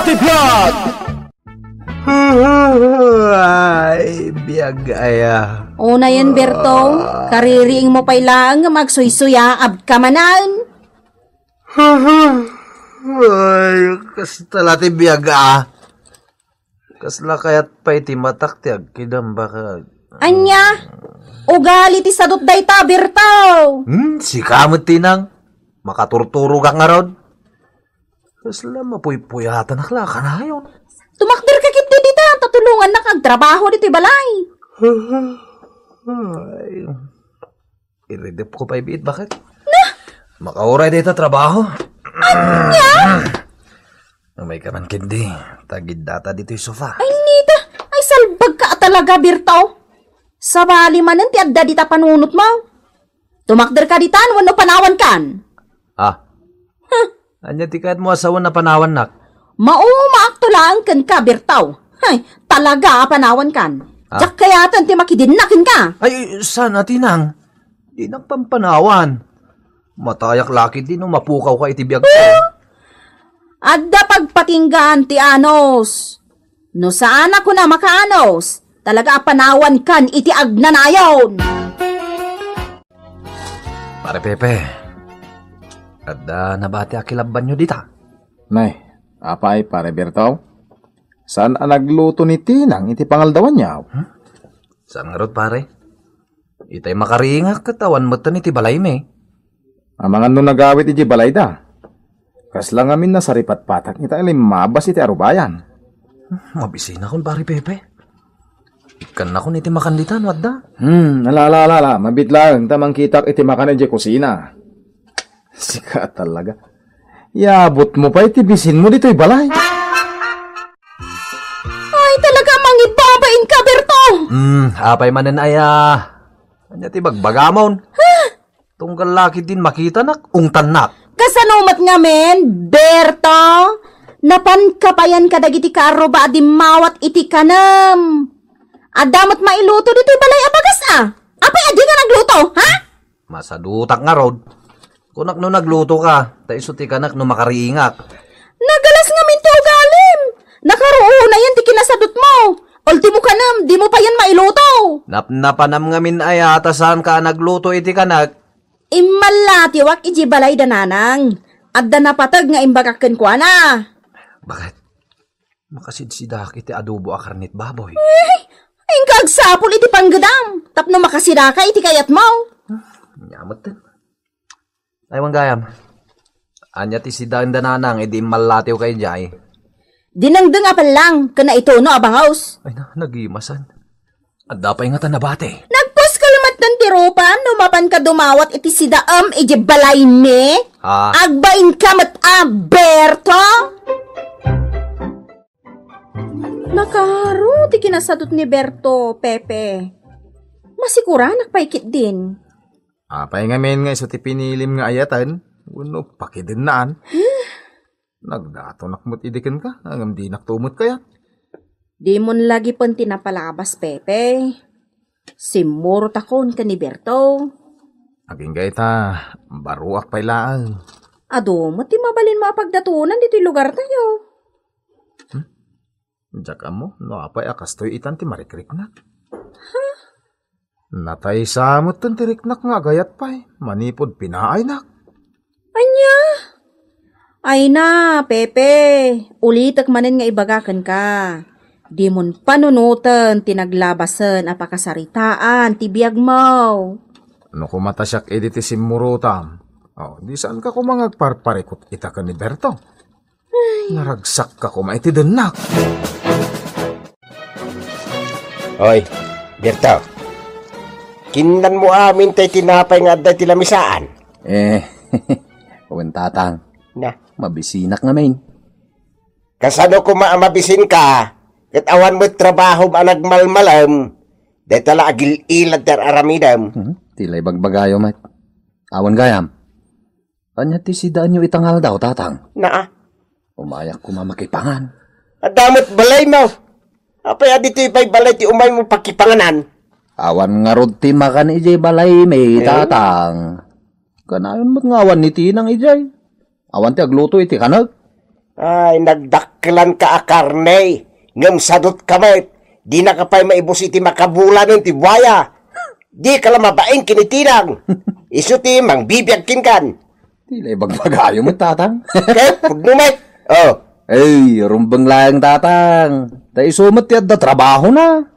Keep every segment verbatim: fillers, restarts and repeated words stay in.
Tipyat! Ay, biag aya. Unayen, Berto, kaririing mo pay laeng nga magsuysuyaab ka manen. Ay, kasta la ti biag, ah. Kasla kayat pay ti matak ti agkidam baka. Ania? Ugali ti sadut dayta, Berto. Hmm, sika met, Tinang. Makaturturogak ngarud. Kasla mapuypuyatanak la kanayon. Tumakder ka ketdi dita, ta tulongannak agtrabaho ditoy balay. Ay, iridep ko pay biit, baket. Na? Makauray dayta trabaho. Ania? Umay ka man ketdi, tagid data ditoy sofa. Ay, nita, ay salbag ka talaga, Berto. Sabali manen ti adda dita panunot mo. Tumakder ka ditan, wenno panawan kan? Ah. Huh. Ania ti kayat mo a sawen a panawannak? Maumaakto laeng kenka, Berto. Hay, talaga a panawan kan. Ah. Diak kayaten ti makidinna kenka. Ay, saan a, Tinang? Dinak pampanawan. Matayak la ketdi no mapukaw ka iti biagko. Adda pagpatinggaan ti anus. No saan a kuna makaanus, talaga a panawan kan iti agnanayon. Pare Pepe, adda nabati a kilabbanyo dita? Nay, apay, Pare Berto? Saan a nagluto ni Tinang iti pangaldawanyo? Hmm? Saan ngarud, pare? Itay makariingak ket awan metten iti balaymi. Amangan no nagawid iti balayda. Kasla ngamin nasaripatpatak ita a limmabas iti arubayan. Mabisinakon, Pare Pepe. Ikkannakon iti makan dita no adda. Hmm, ala, ala, ala, ala. Mabiit laeng ta mangkitak iti makan idiay kusina. Sika talaga. Iabutmo pay ti bisinmo ditoy balay. Ay, talaga, mangibabain ka, Berto! Hmm, apay manen aya? Ania ti bagbagamon? Tunggal la ketdin makitanak, ungtannak. Kasano met ngamin, Berto? Napanka payen kadagiti kaarruba a dimmawat iti kanem. Adda met mailuto ditoy balay a bagas, a? Apay a dika nagluto, ha? Masadutak ngarud. Kunak no nagluto ka, ta isu ti kanak no makariingak. Nagalas ngamin ti ugalim. Nakaruonayen ti kinasadutmo. Ultimo kanem, dimo payen mailuto. Napnapanam ngamin aya ta saanka a nagluto iti kanak. Immallatiwak idiay balay da nanang. Adda napateg nga imbagak kenkuana. Baket? Makasidsidaak iti adobo a karnit baboy. Ay, inka agsapul iti panggedam, tapno makasidaka iti kayatmo. Nia metten. Ay, wen gayam. Ania ti sidaen da nanang idi immallatiwka idiay? Dinengdeng a pellang, ken naituno a bangus. Ay na, nagimasan. Adda pay ngata nabati. Nagpuskol metten ti rupa no mapanka dumawat iti sidaem idiay balaymi. Ah. Agbainka met a, Berto! Nakaro ti kinasadut ni Berto, Pepe. Masikuranak pay ketdin. Apay ngamin nga isu ti pinilim nga ayaten? Wenno pakidennaan? Nagdatonak met idi kenka, ngem dinak to met kayat. Dimon lagipen ti napalabas, Pepe. Simmurotakon ken ni Berto. Agingga ita, baruak pay laeng. Adu met ti mabalinmo a pagdatonan ditoy lugartayo. Hmm? Diak ammo no apay a kastoy itan ti marikriknak. Ha? Nataysa metten ti riknak nga agayat pay manipud pinaaynak. Ania? Ay na, Pepe, ulitek manen nga ibaga kenka. Dimon panunoten ti naglabasen a pakasaritaan ti biagmo. No koma ta siak idi ti simmurotam, oh, di saanka koma nga agparparikut ita ken ni Berto? Ay. Naragsakka koma iti dennak. Oy, Berto. Kinnanmo amin tay tinapay nga adda iti lamisaan. Eh, wen tatang. Na. Mabisinak ngamin. Kasano koma a mabisinka, ket awan met trabahom a nagmalmalem, dayta la agil-ilad ti ar-aramidem. Hmm, ti la ibagbagayo met. Awan gayam. Ania ti sidaenyo ita nga aldaw, tatang? Naa. Umayak koma makipangan. Adda met balaymo. Apay a ditoy pay balay ti umaymo pakipanganan? Awan ngarud ti makan idiay balaymi, eh? Tatang. Kanayon met nga awan ni Tinang idiay. Awan ti agluto iti kanek. Ay, nagdakkelanka a karne, ngem sadutka met. Dinaka pay maibus iti makabulanen ti buaya. Dika la mabain ken ni Tinang. Isu ti mangbibiag kenkan. Ti la ibagbagayo met, Tatang. Ket pudno met. Oh. Ay, rumbeng laeng, Tatang. Ta isu met ti adda trabahona.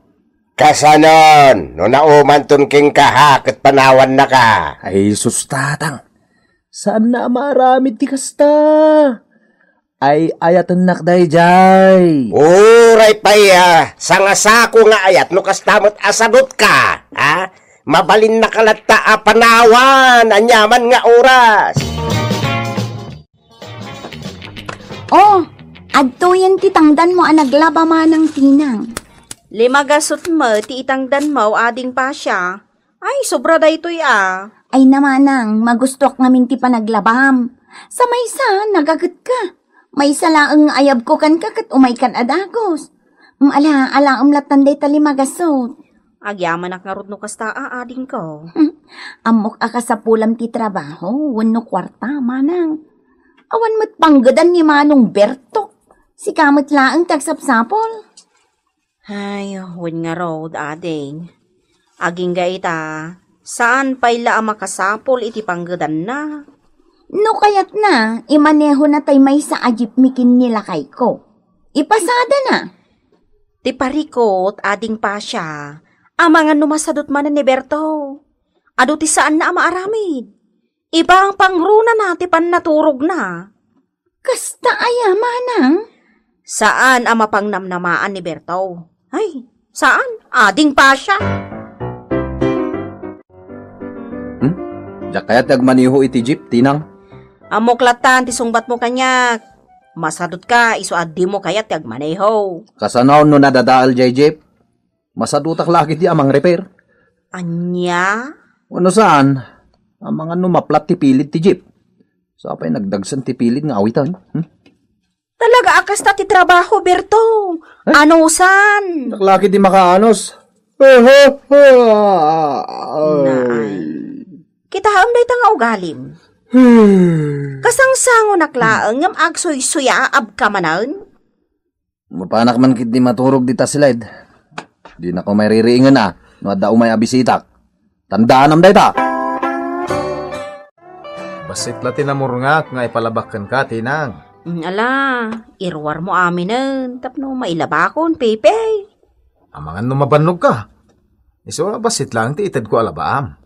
Kasanon, no naumanton kenka ha, ket panawannaka. Ay, sus, Tatang. Saanna a maaramid ti kasta. Ay, ayatennak daydiay. Uray pay, ah, sangasako nga ayat no kasta met a sadutka, ha? Mabalinnaka latta a panawan aniaman nga oras. Oh, adtoyen ti tangdanmo a naglaba, Manang Tinang. Lima gasut met ti itangdanmo, Ading Pasha. Ay, sobra daytoy a. Ay, Manang, magustuak ngamin ti panaglabam. Sa maysa, nagagetka. Maysa laeng nga ayabko kenka ket umaykan a dagus. Mm, ala, alaem lattan dayta lima gasut. Agyamanak ngarud no kasta a, adingko. Hmm. Ammok a kasapulam ti trabaho wenno kuarta, Manang. Awan met panggedan ni Manong Berto. Sika met laeng ti agsapsapul. Ay, wen ngarud, ading. Agingga ita, saan pay la a makasapul iti panggedanna. No kayatna, imanehona tay maysa a jeep mi ken ni lakayko. Ipasadana. Ti parikut, Ading Pasha, amangan no masadut manen ni Berto. Adu ti saanna a maaramid. Ipangpangrunana ti pannaturogna. Kasta aya, Manang? Saan a mapangnamnamaan ni Berto. Ay, saan? Ading Pasha. Hmm? Diak kayat ti agmaneho iti jeep, Tinang. Ammok lattan ti sungbatmo kaniak. Masadutka isu a dimo kayat ti agmaneho. Kasano no nadadael jay jeep? Masadutak la ketdi a mangrepair. Ania? Wenno saan, amangan no maplat ti pilid ti jeep. Sapay nagdagsen ti pilid nga awiten. Hmm? Talaga a kasta ti trabaho, Berto. Eh? Anusan? Diak la ketdi makaanos. Ay. Naay. Kitaem dayta nga ugalim. Kasangsangonak laeng ngem agsuysuyaabka manen. Mapanak man ketdi maturog dita sled. Dinako maiririingen a no adda umay a bisitak. Tandaanam dayta. Bassit la ti namurngak nga ipalabak kenka, Tinang. Mm, ala, iruarmo aminen tapno mailabakon, Pepe. Amangan no mabannogka. Isu a bassit laeng ti itedko a labaam.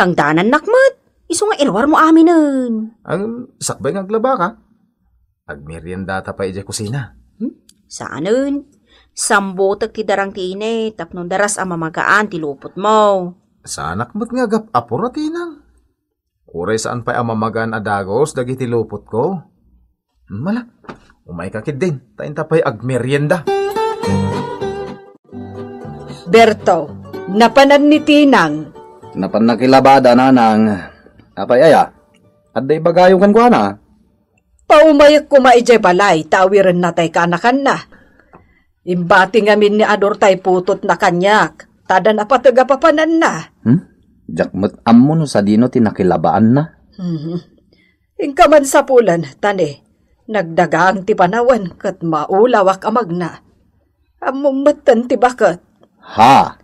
Tangdanannak met. Isu nga iruarmo aminen. Ang sakbay nga aglabaka. Agmeriendata pay idiay kusina. Hmm? Saanen. Sambutek ti darang ti init tapno daras a mamagaan ti lupotmo. Saanak met nga agap-apura, Tinang. Uray saan pay a mamagaan a dagus dagiti lupotko. Mala, umayka ketdin, ta inta pay agmerienda. Berto, napanan ni Tinang. Napan nakilabada, Nanang. Apay aya? Adda ibagayo kenkuana? Paumayek koma idiay balay ta awirenna tay kaanakanna. Imbati ngamin ni Ador tay putotna kaniak, ta adda napateg a papananna. Hmm? Diak met ammo no sadino ti nakilabaanna. Hmm. Inka man sapulen, ta ne, nagdagang ti panawen ket maulawak a magna. Ammom metten ti baket. Ha?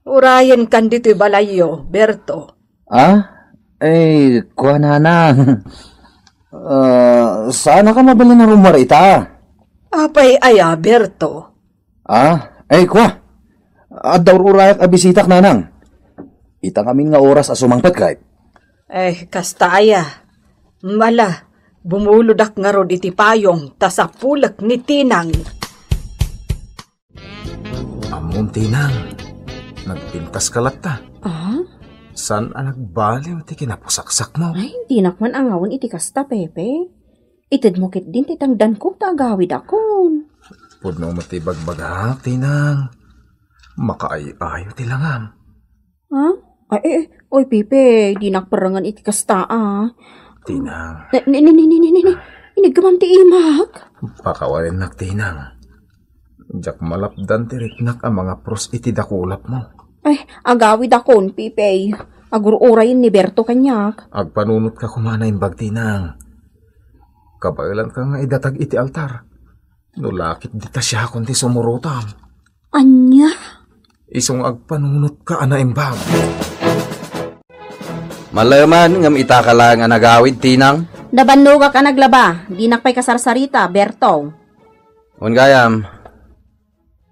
Urayenkan ditoy balayyo, Berto. Ah? Ay, kuanana. Ah, saanaka mabalin a rummuar ita? Apay aya, Berto? Ah? Ay, kua. Adda ur-urayak a bisitak, Nanang. Ita ngamin nga oras a sumangpet, kay. Eh, kasta aya. Mala, bumulodak ngarud iti payong, ta sapulek ni Tinang. Ammom, Tinang, nagpintaska latta. Ah? Saan a nagbaliw ti kinapusaksakmo? Ay, dinak man angawen iti kasta, Pepe. Itedmo ketdin ti tangdanko ta agawidakon. Pudno met ti bagbagak, Tinang. Makaay-ayo ti langam. Ha? Ay, eh, eh. Oy, Pepe, dinak perrengen iti kasta, ah. Tinang. Ne, ne, ne, ne, ne, ne, ne. Iniggamam ti imak. Pakawalennak, Tinang. Diak malapdan ti riknak a mangapros iti dakulapmo. Ay, agawidakon, Pepe. Agur-urayen ni Berto kaniak. Agpanunotka koma naimbag, Tinang. Kabaelanka nga idatag iti altar. No lakit dita siakon ti sumurotam. Ania? Isu nga agpanunotka a naimbag. Maleman ngem itaka laeng a nagawid, Tinang. Nabannogak a naglaba, dinak pay kasarsarita, Berto. Wen gayam,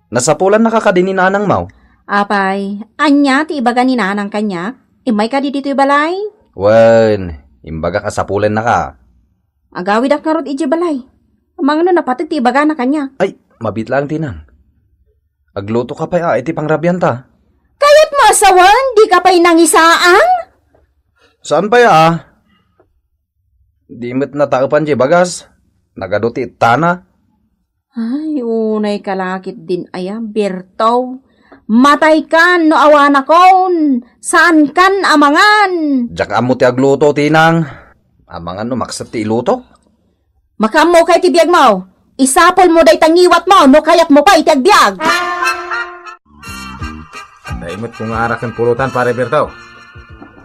nasapulannaka kadi ni nanangmo? Apay, ania ti ibaga ni nanang kaniak? Immay kadi ditoy balay? Wen, imbagak a sapulannaka. Agawidak ngarud idiay balay. Amangan no napateg ti ibagana kaniak. Ay, mabiit laeng, Tinang. Aglutoka pay a iti pangrabianta. Kayatmo a sawen, dika pay nangisaang? Saan pay a? Di met nataepan diay bagas. Nagadu ti ettana. Ay, unay ka lakit din aya, Berto. Mataykan no awanakon, saankan a mangan. Diak ammo ti agluto, Tinang. Amangan no makset ti iluto. Makaammo ka iti biagmo. Isapulmo dayta ngiwatmo no kayatmo pay ti agbiag. Naimet ko nga arak ken pulutan, Pare Berto.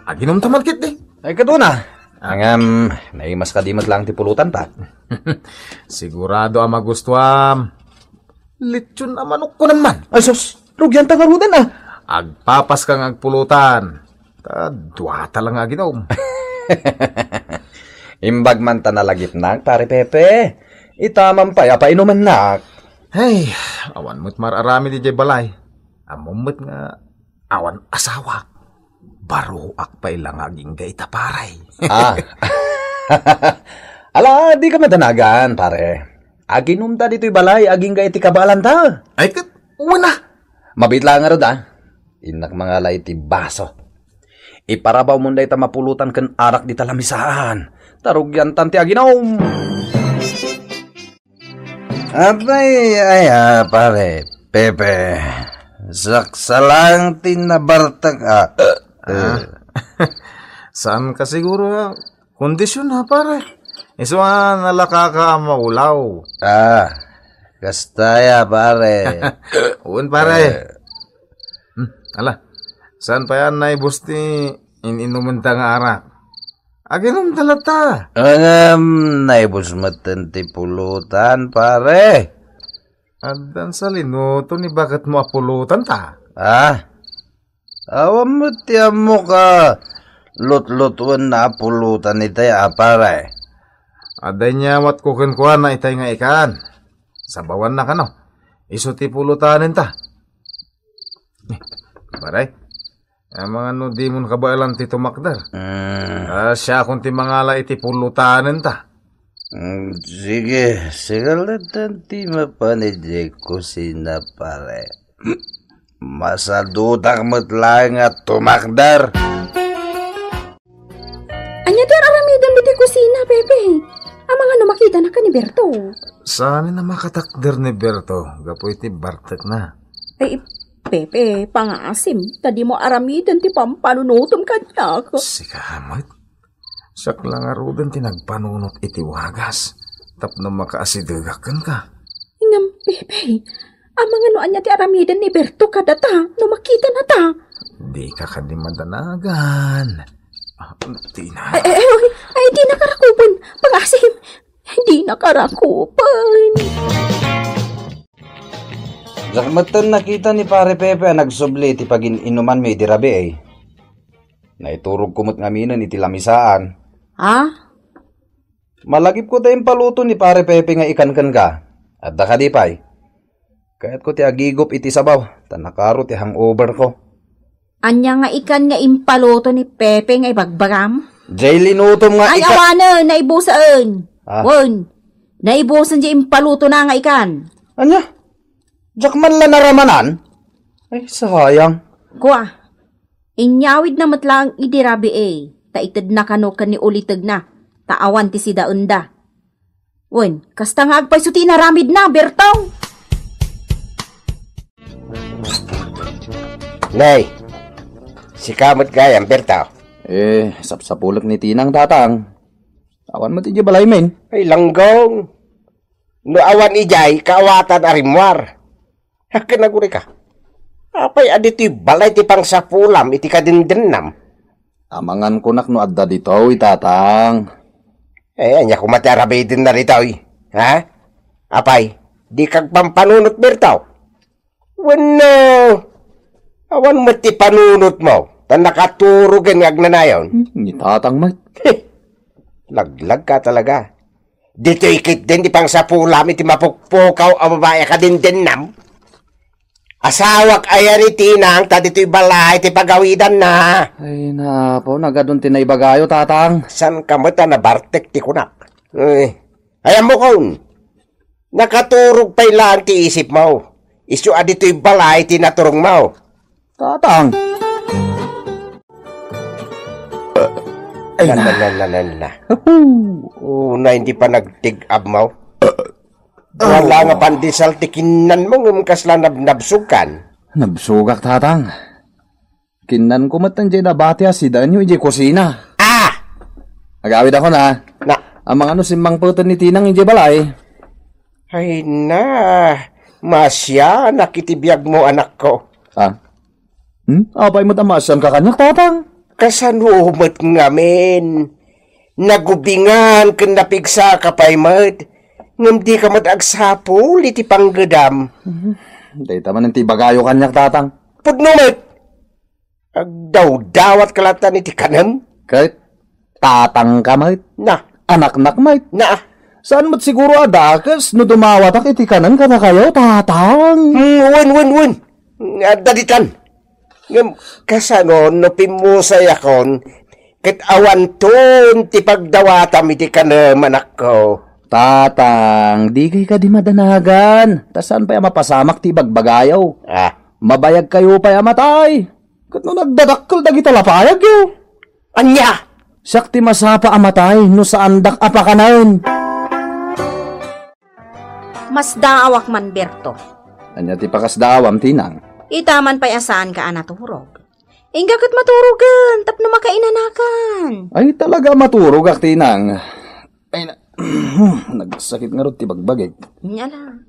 Aginumta man ketdi. Ay, kaduna. Ah. Ngem, naimas kadi met laeng ti pulutanta. Sigurado a magustuam. Lechon a manok kunem man. Ay, sus, rugianta ngaruden, a. Agpapaska nga agpulutan. Ta duata la nga aginom. Imbag man ta nalagipnak, Pare Pepe. Ita man pay a painumennak. Ay, awan met mar-aramid idiay balay. Ammom met nga awan asawa. Baroak pay la nga agingga ita, pare. Ah. Ala, dika madanagan, pare. Aginumta ditoy balay agingga iti kabaelanta. Ay, ket, wen a. Mabiit laeng ngarud, a. Innak mangala iti baso. Iparabawmon dayta mapulutan ken arak dita lamisaan. Ta rugiantan ti aginom. Apay, aya, pare, Pepe. Saksalang ti nabartek, a. Ah. Saan ka siguro, a? Kondisyon, a, pare. Isu a nalakaka a maulaw. Ah, kasta ya, pare. Wen, pare. Eh. Hmm, ala. Saan pay a naibus ti in-inumenta nga arak? Aginom ta latta. Ngem, naibus metten ti pulutan, pare. Addan salinuto ni baketmo a pulutanta. Ah? Awan met ti ammok a lutlutuenna a pulutan itay a, pare. Adda inyawatko kenkuana itay nga ikan. Sabawanna kano. Isu ti pulutanenta. Eh, pare, amangan no dimon kabaelan ti tumakder. Mm. Ah, siakon ti mangala iti pulutanenta. Mm, sige, sige latta ti mapan idiay kusina, pare. Masadutak met laeng a tumakder. Ania ti ar-aramidem ditoy kusina, Pepe? Amangan no makitanaka ni Berto. Saan a makatakder ni Berto gapu iti bartekna. Ay, Pepe, pangaasim, ta dimo aramiden ti pampanunotem kaniak. Sika met. Siak la ngaruden ti nagpanunot iti wagas tapno makaasidegak kenka. Ngem, Pepe, amangan no ania ti aramiden ni Berto kadata no makitanata? Dika kadi madanagan. Ah, dina. Ay, ay, ay, ay, dinaka rakupen. Pangaasim, dinaka rakupen. Diak metten nakita ni Pare Pepe a nagsubli iti pagin-inumanmi idi rabii. Naiturogko met ngaminen iti lamisaan. Ha? Malagipko ta impaluto ni Pare Pepe nga ikan kenka. Adda kadi pay? Kayatko ti agigup iti sabaw, ta nakaro ti hangoverko. Ania nga ikan nga impaluto ni Pepe nga ibagbagam? Jay linutom nga Ay, ika- awanen, naibusen. Ah. Wen, naibusen jay impalutona nga ikan. Ania? Diak man la naramanan? Ay, sayang. Kua, inyawidna met laeng idi rabii, ta itedna kano ken ni ulitegna, ta awan ti sidaenda. Wen, kasta nga agpayso ti inaramidna, Berto! Nay, sika met gayam, Berto. Eh, sapsapulek ni Tinang, Tatang. Awan met idiay balay, men. Ay, langgong. No awan idiay, kaawatan a rimmuar. Hakken agurika. Apay a ditoy balay ti pangsapulam iti kadendennam? Amangan kunak no adda ditoy, Tatang. Eh, ania koma ti arabidenna ditoy? Ha? Apay, dika agpampanunot, Berto? Wenno, awan met ti panunotmo, ta nakaturogen nga agnanayon. Hmm, ni tatang met. Laglagka talaga. Ditoy ketdin ti pangsapulam iti mapukpukaw a babai a kadindennam. Asawak aya ni Tinang ta ditoy balay ti pagawidanna. Ay, napo, nagadun ti naibagayo, tatang. Saan ka met a nabartek ti kunak? Eh, ay, ammokon. Nakaturog pay laeng ti isipmo. Isu a ditoy balay ti naturongmo. Tatang. Ay, na, na, na, na, na, na. Apo. Una, hindi pa nagtig-abmo. Wala nga pandesal ti kinnanmo, ngem kasla nab-, nabsogkan. Nabsogak, tatang. Kinnanko met diay nabati a sidaenyo idiay kusina. Ah! Agawidakon, a. Na. Amangan no simmangpeten ni Tinang idiay balay. Ay na, maasianak iti biagmo, anakko. Ah? Hmm? Apay met a maasianka kaniak, tatang? Kasano met ngamin? Nagubingan ken napigsaka pay met, ngem dika met agsapul iti panggedam. Mhm. Dayta manen ti ibagayo kaniak, tatang. Pudno met! Agdawdawatka latta iti kanem? Ket tatangka met. Na. Anaknak met. Na. Saan met siguro a dakes no dumawatak iti kanen kadakayo, tatang? Hmm, wen, wen, wen. Adda ditan. Ngem, kasano no pimmusayakon ket awanton ti pagdawatam iti kanem, anakko? Tatang, dikay kadi madanagan. Ta saan pay a mapasamak ti ibagbagayo? Ah. Mabayagkayo pay a matay. Ket no nagdadakkel dagiti lapayagyo? Ania? Siak ti masapa a matay no saandak a pakanen. Masdaawak man, Berto. Ania ti pakasdaawam, Tinang? Ita man pay a saanka a naturog. Inka ket maturogen tapno makainanakan. Ay, talaga maturogak, Tinang. Ay, na, nagsakit ngarud ti bagbagik. Ala,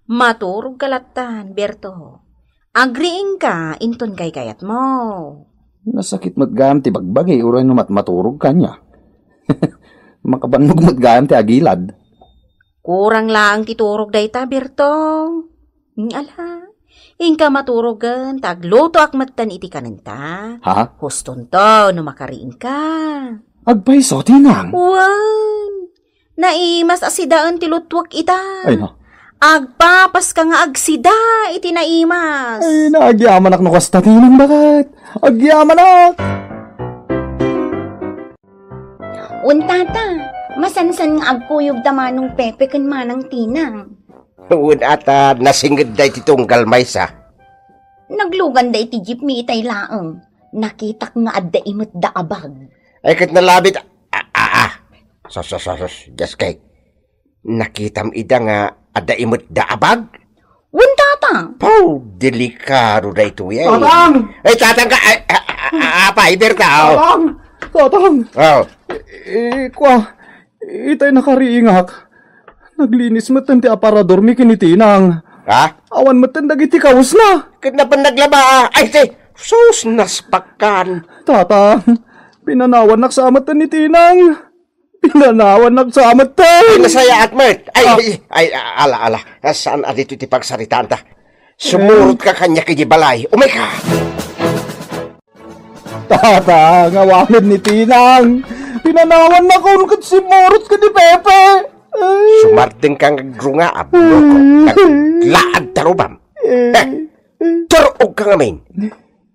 maturogka lattan, Berto. Agriingka inton kaykayatmo. Nasakit met gayam ti bagbagi, uray no mat-, maturogka ania. Makabannog met gayam ti agilad. Kurang laeng ti turog dayta, Berto. Ala, inka maturogen ta aglutoak metten iti kanenta. Ha? Hustonto no makariingka. Agpayso, Tinang. Wen, naimas a sidaen ti lutuek ita. Ay, no. Agpapaska nga agsida iti naimas. Ay, nagyamanak no kasta, Tinang, baket. Agyamanak. Wen, tata, masansan nga agkuyogda Manong Pepe ken Manang Tinang. Wen, ata, nasingedda iti tunggal maysa. Nagluganda iti jeepmi itay laeng. Nakitak nga adda imetda a bag. Ay, ket nalabit, a, a, a. Sus, sus, sus, sus, Dios kay. Nakitam ida nga adda imetda a bag? Wen, tata. Paw, delikado daytoy, ay. Tatang! Ay, tatang ka, ay, a, a, a, apa, ider ka, oh. Tatang! Tatang! Oh. Eh, eh, kwa, itay nakariingak. Naglinis metten ti aparadormi ken ni Tinang. Ha? Awan metten dagiti kawesna. Ket napan naglaba, ah. Ay, say, sus, naspakkan. Tatang, pinanawannak sa metten ni Tinang. Pinanawannak sa metten. Ay, nasayaat met. Ay, ah, ay, ay, ala, ala. Saan a ditoy ti pagsaritaanta? Sumurot ka kaniak iti balay. Umay ka. Tata, nga awanen ni Tinang. Pinanawannakon ket simmurot ken ni Pepe. Ay. Sumardeng ka nga agrungaab, loko. Naglaad tarubam. Eh. Eh, turog ka ngamin.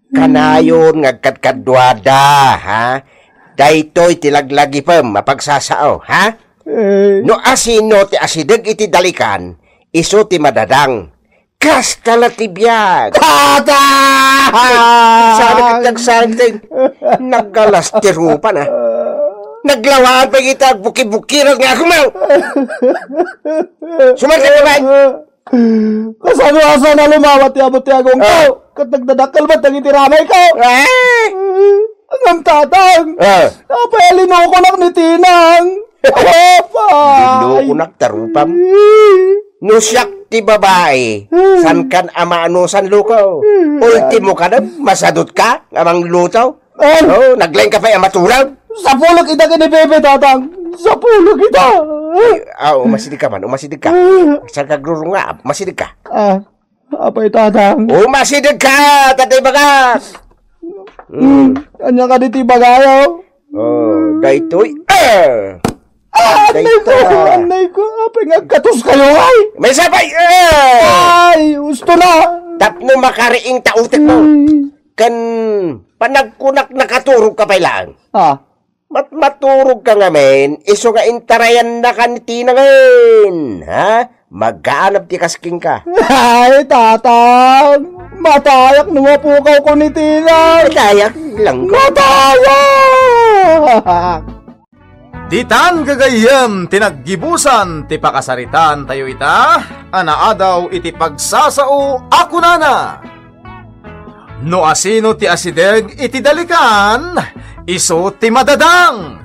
Kanayon nga agkadkaduada, ha? Daytoy ti laglagipem a pagsasao, ha? Eh. No asino ti asideg iti dalikan, isu ti madadang. Kasta la ti biag. Tata! Sana ket nagsangteng. Naggalas ti rupa na. Naglawaan pa kita agbukibukiran nga agmaw. Sumarte ka ba? Kasano a saan a lumawat ti amo ti agongko? Ah. Ket nagdadakkel met dagiti ramayko. Ah. Ngem tatang, ah, apay a linukonak ni Tinang? Apay. Linukonak, tarupam. No siak ti babai, hmm, saan kan a maanusan, loko? Hmm. Ultimo ka na, masadut ka, nga mangluto. Ay! Oh, naglaing ka pay a maturog. Sapulek ita ken ni Bebe, Tatang. Sapulek ita. Ay, ah, umasideg ka man, umasideg ka. Ah. Saan ka agrurunga? Umasideg ka. Ah, apay, Tatang? Umasideg ka, tatay bagak. Hmm, ania kadi ti ibagayo? Oh, daytoy. Ah! Ah, anay ko, dayta. Anay ko, apay nga agkatos kayo, ay? May sabay, ah! Ay, usto na. Tapno makariing ta utek mo. Ay. Ken panagkunak nakaturog ka pay laeng. Ah. Mat-, maturog ka ngamin, isu nga intarayannaka ni Tina ngamin, ha? Magaanab ti kas kenka. Ay, Tatang! Matayak no mapukawko ni Tina! Matayak lang ko. Matayak! Ditan gagayyem ti naggibusan ti pakasaritaan tayo ita, a naadaw iti pagsasao a kunana. No asino ti asideg iti dalikan, isu ti madadang.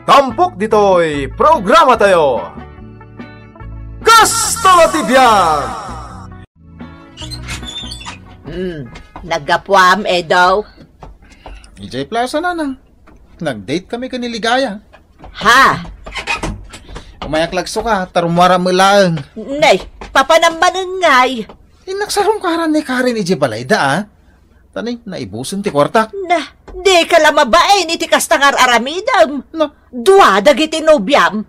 Tampok ditoy programa tayo. Kasta la ti biag! Hmm, naggapuam, Edo? Ijay plaza, Nanang. Nag-date kami ken ni Ligaya. Ha? Umayak lagsuka, ta rummuaram met laeng. Nay, papanam manen ngay? Innak sarungkaran ni Karen ijay balayda, a. Tani, naibusen ti kuartak. Na, dika la mabain iti kasta nga ar-aramidem. Na. Dua dagiti nobiam.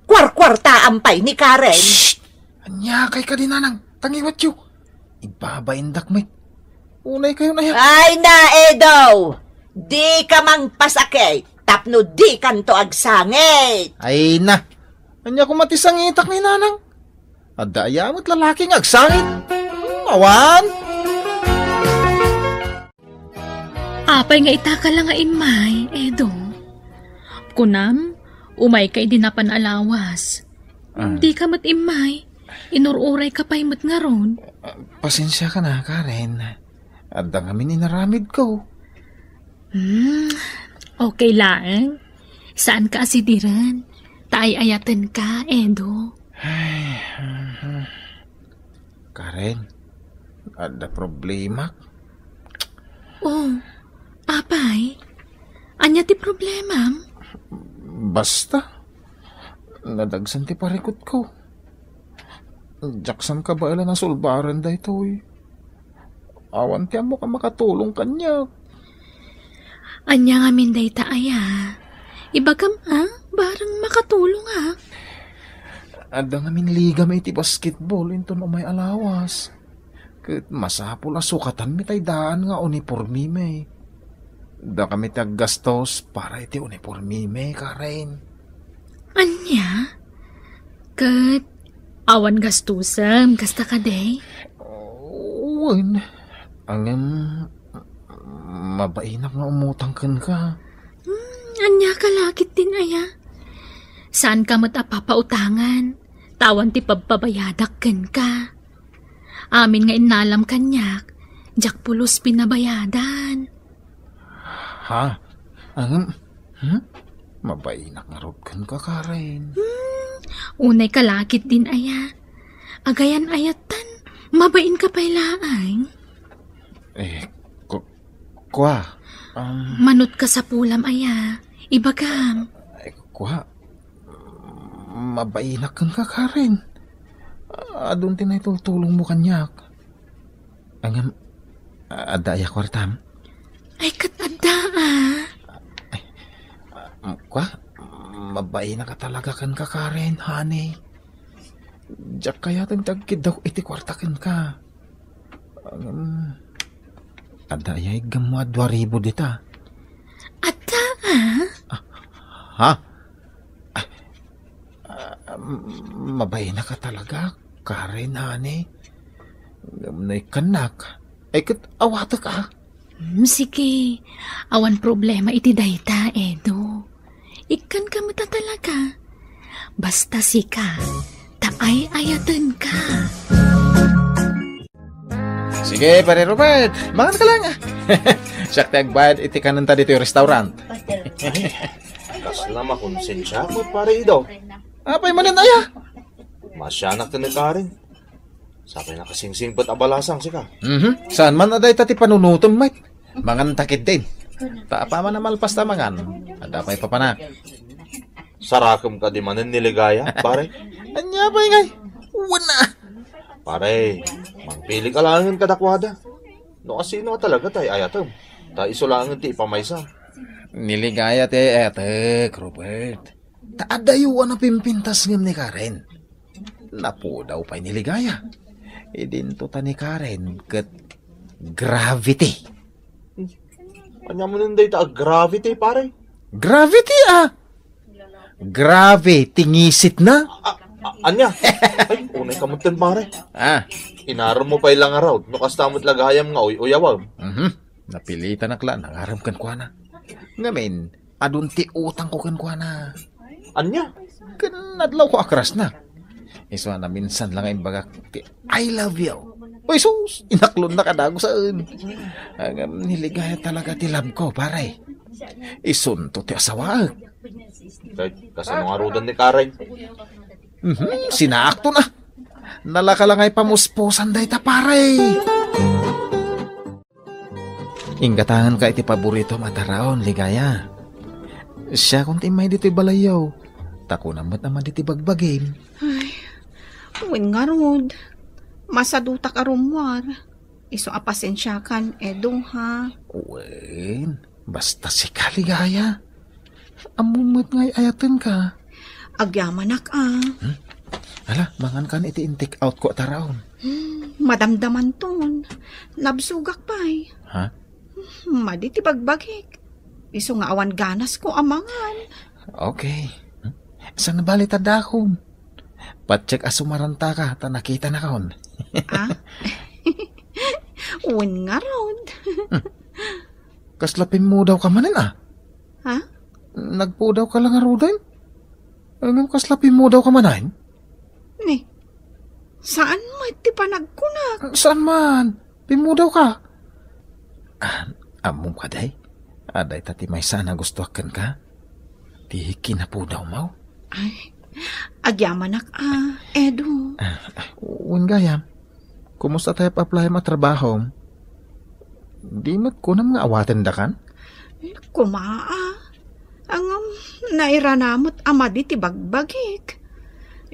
Kuarkuartaam pay ni Karen. Shh! Ania kay kadi, Nanang? Tangiwatyo. Ibabaindak met. Unay kayo na yan. Ay na, Edo! Dika mangpasakit tapno dikanto agsangit. Ay na. Ania koma ti sangitak ni Nanang? Adda aya met lalaki nga agsangit? Hmm, awan. Apay nga itaka la nga immay, Edo? Kunam, umayka idi napan a lawas. Ah. Dika met immay. Inur-urayka pay met ngarud. Ah, pasensiaka na, Karen. Adda ngamin inaramidko. Hmm, okay laeng. Saanka a sidiren. Ta ay-ayatenka, Edo. Ay, mhm. Karen, adda problemak. Oh, apay? Ania ti problemam? Basta, nadagsen ti parikutko. Diak san kabaelan a sulbaren daytoy. Awan ti ammok a makatulong kaniak. Ania ngamin dayta aya? Ibagam a, bareng makatulongak. Adda ngamin ligami iti basketball inton umay a lawas. Ket masapul a sukatanmi tay daan nga unipormimi. Dakami ti aggastos para iti unipormimi, Karen. Ania? Ket awan gastusem, kasta kadi? Wen, ngem mabainak nga umutang kenka. Hmm, ania ka la ketdin aya? Saanka met a papautangan, ta awan ti pagpabayadak kenka. Amin nga innalam kaniak, diak pulos pinabayadan. Ha? Ngem, hmm? Mabainak ngarud kenka, Karen. Hmm, unay ka la ketdin aya. Agayan-ayatan, mabainka pay laeng. Eh, ku-, kua, um, Manut ka sapulam aya. Ibagam. Eh, kua, mabainak kenka, Karen. Adun ti naitultulongmo kaniak. Ngem, adda aya kuartam? Ay, ket adda, a. Ay, ah, kua, mabainak a talaga kenka, Karen, honey. Diak kayaten ti agkiddaw iti kuarta kenka. Ngem, adda aya iggammo a dua ribu dita? Adda, a. Ah, ha? Ah, ah, mabainak a talaga, Karen, honey. Ngem no ikkannak, ay ket awatek, a. Hmm, sige. Awan problema iti dayta, Edo. Ikkanka met a talaga. Basta sika, ta ay-ayatenka. Sige, Pare Robert, mangan ka lang, a. Siak ti agbayad iti kanenta ditoy restaurant. Ay, kasla makonsensiak met, Pare Edo. Apay manen aya? Masianak ken ni Karen. Sapay nakasingsingpet a balasang sika. Mhm. Saan man a dayta ti panunotem met? Manganta ketdin. Ta apaman a malpas ta mangan, adda pay papanak. Sarakem kadi manen ni Ligaya, pare? Ania pay ngay? Wen a. Pare, mangpili ka laengen kadakuada. No asino a talaga ti ay-ayatem, ta isu laengen ti ipamaysa. Ni Ligaya ti ay-ayatek, Robert. Ta adayo a napimpintas ngem ni Karen. Napudaw pay ni Ligaya. Idinto ta ni Karen ket gravity. Ania manen dayta a gravity, pare? Gravity, a? Grabe ti ngisitna. A-, a-, ania? Ay, unay ka metten, pare. A? Inarem mo pay la ngarud, no kasta met la gayam nga uy-uyawem. Mhm. Napilitanak la nangarem kenkuana. Ngamin, adun ti utangko kenkuana. Ania? Ken nadlawko a crush na. Isu a naminsan la nga imbagak ti "I love you." Oy, sus! Inaklonna kadagusen. Ngem ni Ligaya talaga ti love ko, pare. Isunto ti asawaek. Kay, kasano ngaruden ni Karen? Mhm, sinaakto na. Nalaka la nga ipamuspusan dayta, pare. Inggatangenka iti paboritom a taraon, Ligaya. Siakon ti immay ditoy balayyo. Ta kunam met a madi ti bagbagim. Ay, wen ngarud. Masadutak a rummuar. Isu a pasensiakan, Edo, ha? Wen, basta sika, Ligaya. Ammom met nga ay-ayatenka. Agyamanak, a. Hmm? Ala, mangankan iti in-take out ko a taraon. Hmm, madamdamanton. Nabsogak pay. Ha? Madi ti bagbagik. Isu nga awan ganas ko a mangan. Okay. Hmm? Saan bali ta dakom? Patiek a sumarantaka ta nakitanakon. A? Wen ngarud. Hmm. Kasla pimmudawka manen, a? Ha? Nagpudawka la ngaruden? Ngem kasla pimmudawka manen? Ni, saan met ti panagkunak? Saan man? Pimmudawka. A, ammom kadi? A, dayta ti maysa a nagustoak kenka. Ti kinapudawmo. Ay, agyamanak a, Edo. A, wen gayam. Kumusta ti apply-am a trabahom? Di met kunam nga awatendakan? Koma, a. Ngem, nairana met a madi ti bagbagik.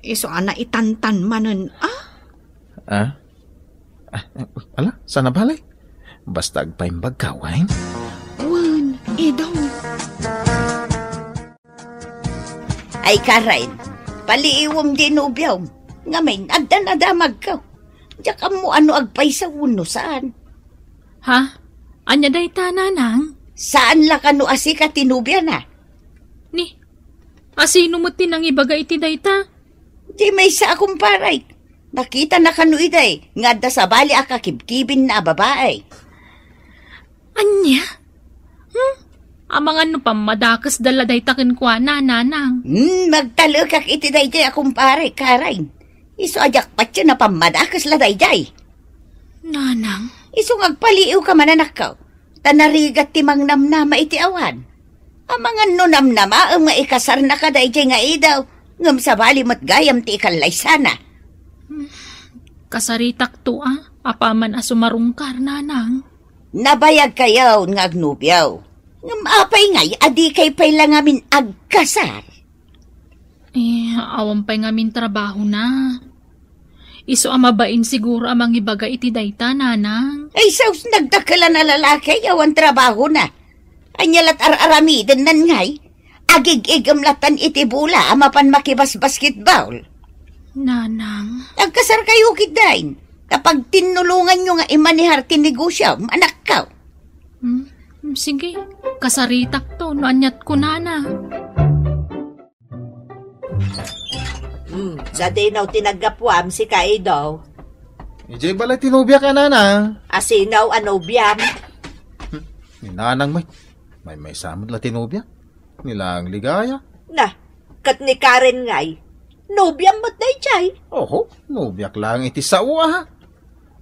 Isu a naitantan manen, a? A? A, ala, saan a bale? Basta agpaimbagka, wen? Wen, Edo. Ay, Karen, paliiwem di nobiom. Ngamin, adda nadamagko. Diak ammo a no agpaysa wenno saan. Ha? Ania dayta, nanang? Saan la kano a sika ti nobiana? Ni, asino met ti nangibaga iti dayta? Di maysa a kumparek. Nakitana kano idi nga adda sabali a kakibkibinna a babai. Ania? Hmm? Amangan no pammadakesda la dayta kenkuana, nanang. Hmm, magtalekak iti daydiay a kumparek, Karen. Isu a diak patien a pammadakes la daydiay. Nanang? Isu nga agpaliiwka man, anakko. Ta narigat ti mangnamnama iti awan. Amangan no namnamaem nga ikasarnaka daydiay nga Edo, ngem sabali met gayam ti ikallaysana. Hmm, kasaritakto a, apaman a sumarungkar, nanang. Nabayagkayon nga agnobiaw. Ngem apay ngay a dikay pay la ngamin agkasar? Eh, awan pay ngamin trabahona. Isu a mabain siguro a mangibaga iti dayta, nanang. Ay, sus, nagdakkelan a lalaki, awan trabahona. Ania lat ar-aramidennan ngay? Agig-igem latan iti bola a mapan makibasbasketball. Nanang. Agkasarkayo ketdin. Ta pagtinnulonganyo nga imanehar ti negosio, anakko. Hmm, sige. Kasaritakto no aniat kunana. Hmm, sadino ti naggapuam, sika Edo? Idiay balay ti nobiak a, nanang. Asino a nobiam? Hmm, ni nanang met. Maymaysa met la ti nobiak. Ni laeng Ligaya. Na, ket ni Karen ngay. Nobiam met daydiay? Oho, nobiak laeng iti sao, a.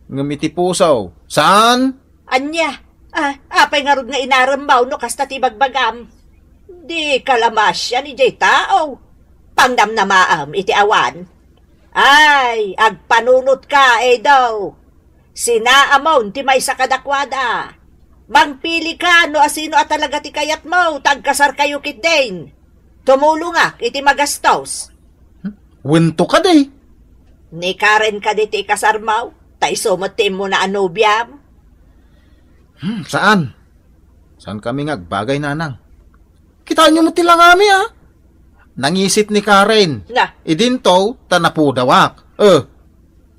Ngem iti puso, saan? Ania? A, apay ngarud nga inaremmo no kasta ti bagbagam? Dika la masian idiay tao. Pangnamnamaam iti awan. Ay, agpanunotka, Edo. Sinaamon ti maysa kadakuada. Mangpili ka no asino a talaga ti kayatmo, ta agkasarkayo ketdin. Tumulongak iti magastos. Hmm? Wento kadi? Ni Karen kadi ti ikasarmo, ta isu met ti immuna a nobiam. Hmm, saan? Saan kami nga agbagay, nanang? Kitaenyo met ti langami, a. Nangisit ni Karen. Na. Idinto, ta napudawak. Eh,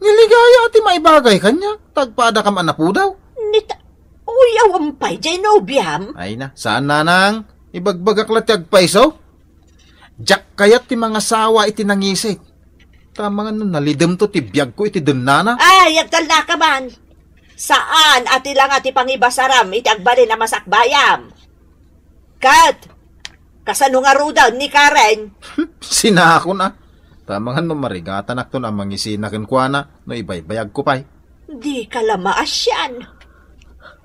ni Ligaya ti maibagay kaniak, ta agpadakam a napudaw. Nita, uy, awan pay, jay nobiam? Ay na, saan, nanang? Ibagbagak la ti agpayso. Diak kayat ti mangasawa iti nangisit. Tamangan no nalidemto ti biagko iti dennana. Ay, agtalnaka man. Saan a ti langa ti pangibasaram iti agbalin a masakbayam. Ket, kasano ngaruden ni Karen? Sinakon a. Tamangan no marigatanakton a mangisina kenkuana no ibaybayagko pay. Dika la maasian.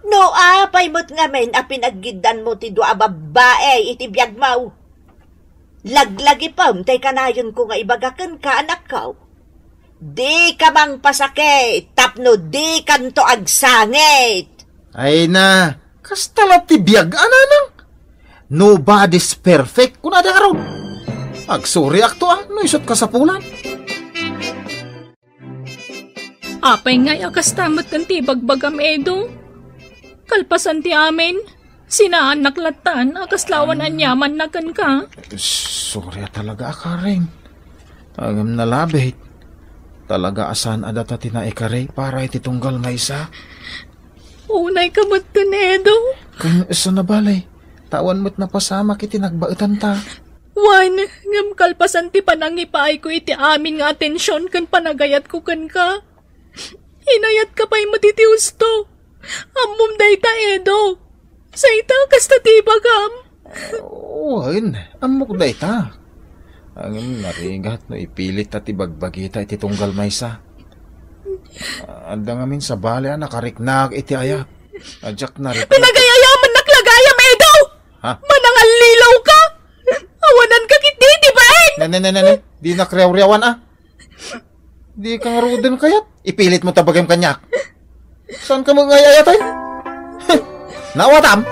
No apay met ngamin a pinaggiddanmo ti dua a babbai iti biagmo? Laglagipem tay kanayonko nga ibaga kenka, anakko. Dika mangpasakit tapno dikanto agsangit. Ay na, kasta la ti biag, a, nanang? Nobody's perfect, kunada ngarud. Agsoriakto, a, no isut' kasapulan. Apay ngay a kasta met ken ti ibagbagam, Edo? Kalpasan ti amin, sinaannak lattan a kasla awan aniamanna kenka. Sorry a talaga a, Karen. Ngem nalabit. Talaga a saan a data ti naikari para iti tunggal maysa. Unay ka met ken Edo. Ken saan a bale, ta awan met napasamak iti nagbaetanta. Wen, ngem kalpasan ti panangipaayko iti amin nga atension ken panagayatko kenka, inayatka pay met iti husto. Ammom dayta, Edo. Sayta, kasta ti ibagam. Wen, ammok dayta. Ngem narigat no ipilit ta ti bagbagita iti tunggal maysa. Adda ngamin sabali a nakariknak iti ayat. A diak nariknak. Pinagayayamannak la gayam, Edo! Ha? Manangallilaw ka! Awanan ka ketdi iti bain! Ne, ne, ne, ne, ne. Dinak riawriawan, a. Dika ngaruden kayat. Ipilit mo ta bagim kaniak. Saan ka mangayayat, ay? Nawatam?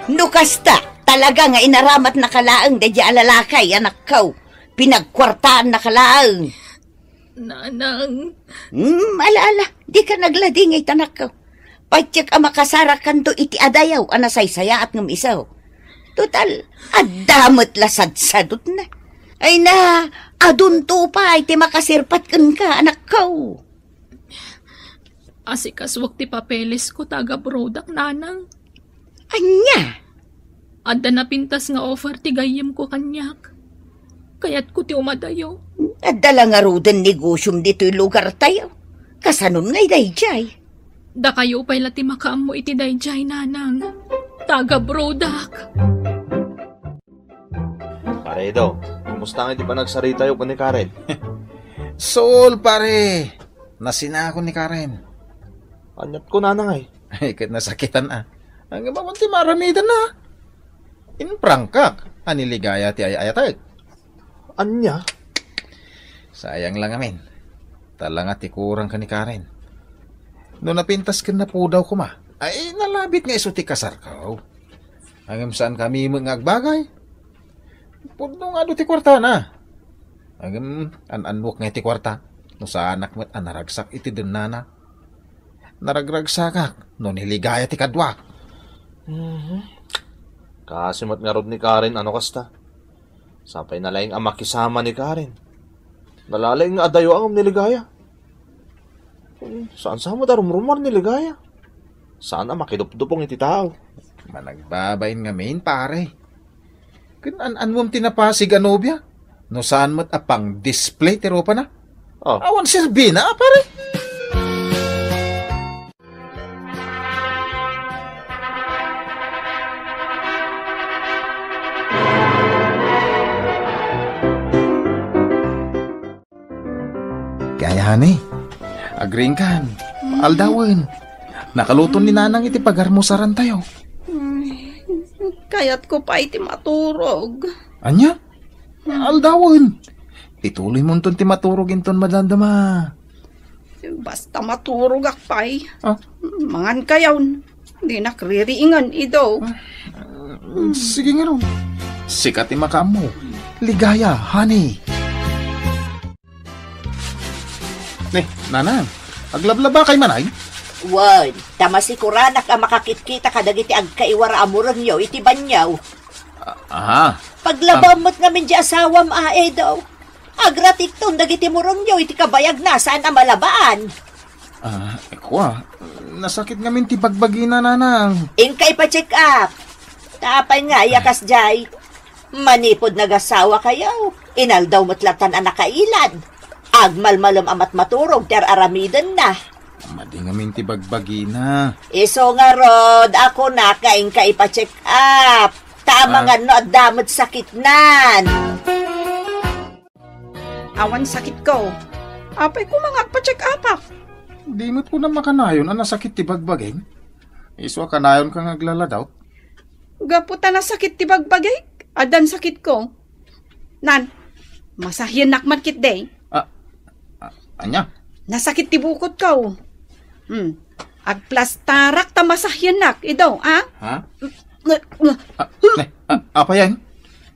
No kasta, talaga nga inaramatnaka laeng daydiay a lalaki, anakko. Pinagkuartaannaka laeng. Nanang. Hmm, ala, ala, dika nagladingit, anakko. Patiek a makasarakanto iti adayo a nasaysayaat ngem isu. Total, adda met la sadsadutna. Ay na, adunto pay ti makasirpat kenka, anakko. Asikasuak ti papelesko ta agabrodak, nanang. Ania? Adda napintas nga offer ti gayyemko kaniak. Kayatko ti umadayo. Adda la ngaruden negosiom ditoy lugartayo. Kasanon ngay daydiay? Dakayo pay la ti makaammo iti daydiay, nanang. Ta agabrodak. Pare Edo, kumusta nga iti panagsaritayo ken ni Karen? Sul, pare. Nasinako ni Karen. Aniat ko, nanang, ay? Ay, ket nasakitan a. Ang iba ti maramidan na. Imprangkak a ni Ligaya ti ay-ayatek. Ania? Sayang lang amin. Talaga ti kurang ka ni Karen. No napintas ken napudaw koma, ay nalabit nga isu ti kasarko. Ngem saan kami met nga agbagay. Pudno nga adu ti kuartana. Ngem an-annuak nga iti kuarta, no saanak met a naragsak iti dennana. Naragragsakak no ni Ligaya ti kaduak. Mhm. Kaasi met ngarud ni Karen a no kasta. Sapay nalaing a makisama ni Karen. Nalalaing nga adayo ngem ni Ligaya. Saan sa met a rumrumar ni Ligaya? Saan a makidupdupong iti tao? Managbabain ngamin, pare. Ken an-annuam ti napasig a nobia? No saan met a pang-display ti rupana? Oh. Awan serbina, a, pare. Kaya, honey, agriingkan. Mm. Aldawen. Nakaluto ni Nanang iti pagarmusarantayo. Ay, kayatko pay ti maturog. Ania? Mm. Aldawen. Ituloymonton ti maturog inton madamdama. Basta maturogak pay. Ah? Mangan kayon. Dinak ririingen, Ido. Sige ngarud. Sika ti makaammo. Ligaya, honey. Ne, nanang, aglablabakay man ay? Wen, ta masikuranak a makakitkita kadagiti agkaiwara a murengyo iti banio. Ah, aha. Paglabam met ngamin di asawam, a, Edo. Agratikton dagiti murengyo iti kabayagna saan a malabaan. Ah, kua, nasakit ngamin ti bagbagina, nanang. Inka ipa-check up. Ta apay nga, aya kasdiay. Manipud nagasawakayo, inaldaw met latan a nakailad. Agmalmalem a matmaturog ti ar-aramidenna. Madi ngamin ti bagbagina. Isu ngarud, ako na nga inka ipa-check up. Ta amangan no adda met sakitnan. Awan sakitko. Apay koma nga agpa-check up-ak? Di met kunam a kanayon a nasakit ti bagbagim. Isu a kanayonka nga aglaladaw. Gapu ta nasakit ti bagbagik, addan sakitko. Nan, masahiennak man ketdi. Ah, ah, ania? Nasakit ti bukotko. Hmm. Agplastarak ta masahiennak, Ido, a? Ha? Ah, ne, ah, apay yan?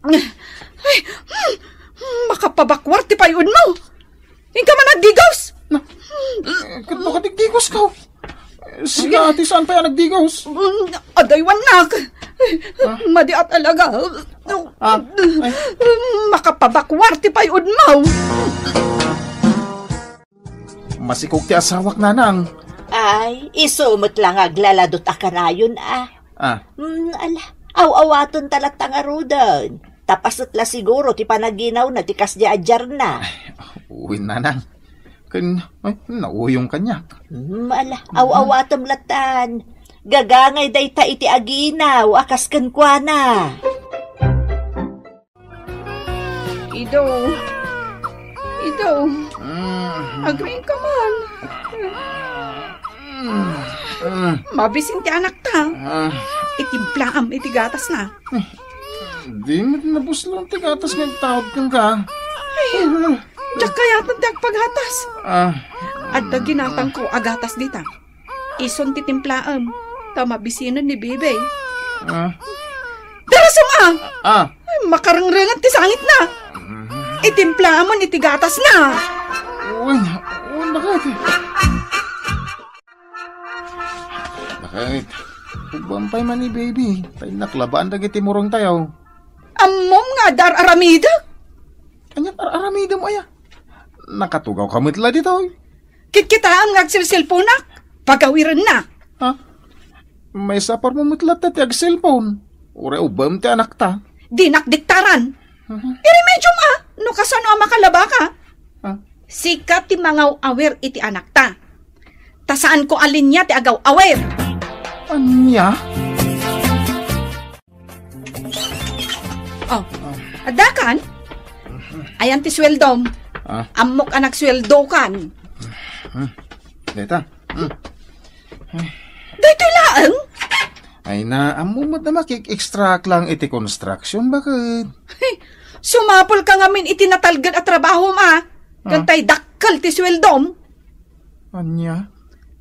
Ay, hmm, makapabakwar ti pay-onmo. Inka man agdigos! Na, eh, ket no kadigdigos ka? Sika ti saan pay a nagdigos? Mm, adaywannak. Ah? Madi a talaga. Ah, ay. Makapabakwar ti pay-onmo. Masikog ti asawak, nanang. Ay, isu met la nga aglaladot a kanayon, a. Ah. Mm, ala, aw-awaten ta latta ngaruden. Ta paset la siguro ti panaginawna ti kasdi a diarna. Ay, wen, nanang. Ken, ay, nauyong kaniak. Mm, ala, aw-awatem latan. Gagangay dayta iti aginaw a kas kenkuana. Ido. Ido. Mm. Agriingka man. Mm. Mabisin ti anakta. Ah. Itimplaam iti gatasna. Di met nabuslon ti gatas nga agtaud kenka. Ay, diak kayatan ti agpagatas. Ah. Adda ginatangko a gatas dita. Isun ti timplaem, ta mabisinen ni Bebe. Ah. Darasem a! Ah. Ay, makarengrengan ti sangitna. Itimplaamon iti gatasna. Wen, wen, bakit? Bakit? Ugbam pay man ni Baby. Tay naklabaan dagiti murong tayo. Ammom nga adda ar-aramidek? Ania't ar-aramidem aya? Nakatugawka met la ditoy. Kitkitaem nga agselselponak. Pagawirenna. Ha? Maisapar mo met latta ti agselpon. Uray ubbam ti anakta. Dinak diktaran. Mhm. Iremediom a, no kasano a makalabaka. Ha? Sika ti mangaw-awir iti anakta. Ta saanko a linia ti agaw-awir. Ania? Oh, addakan? Ayan ti sueldom. Ah. Ammok a nagsueldokan. Hmm. Deta. Hmm. Daytoy laeng? Ay na, ammo met a makik-extract lang iti construction, bakit? Sumapul ka ngamin iti natalged a trabahom a. Ah. Kantay dakkel ti sueldom. Ania?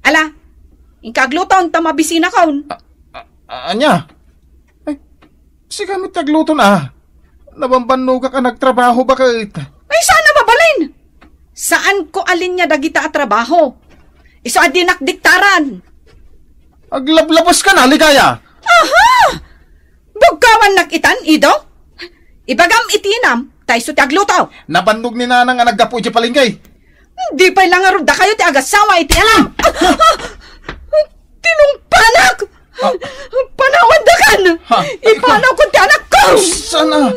Ala, inka agluton ta mabisinakon. A-, a-, a-, ania? Ay, sika met ti agluton a. Nabambannogak a nagtrabaho, bakit? Ay, saan a mabalin? Saanko a linia dagita a trabaho. Isu a dinak diktaran. Aglablabas ka na, Ligaya! Aha! Bugkawannak itan, Ido? Ibagam iti inam, ta isu ti agluto. Nabannog ni Nanang a naggapu iti palengke. Di pay la ngarud dakayo ti agasawa iti alam. Tinungpanak! Ah. Panawandakan! Ha? Ipanawko ti anakko! Sana!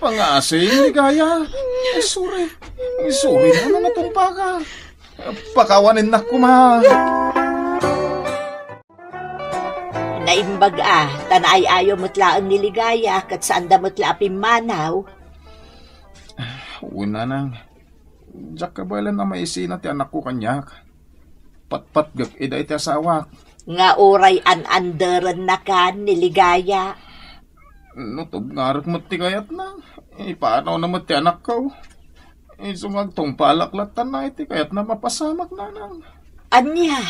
Pangasing, Ligaya. Ay, sorry. Ay, sorry. Ano, natumpa ka? Pakawaninnak koma. Naimbag a, ta naay-ayo met laeng ni Ligaya, ket saanda met la a pimmanaw. Wen, Nanang, diak kabaelan a maisina ti anakko kaniak. Patpatgek ida iti asawak. Nga uray an-anderennakan ni Ligaya. No tubngarek met ti kayatna, ipanawna met ti anakko. Isu nga agtungpalak latta iti kayatna mapasamak, nanang. Ania?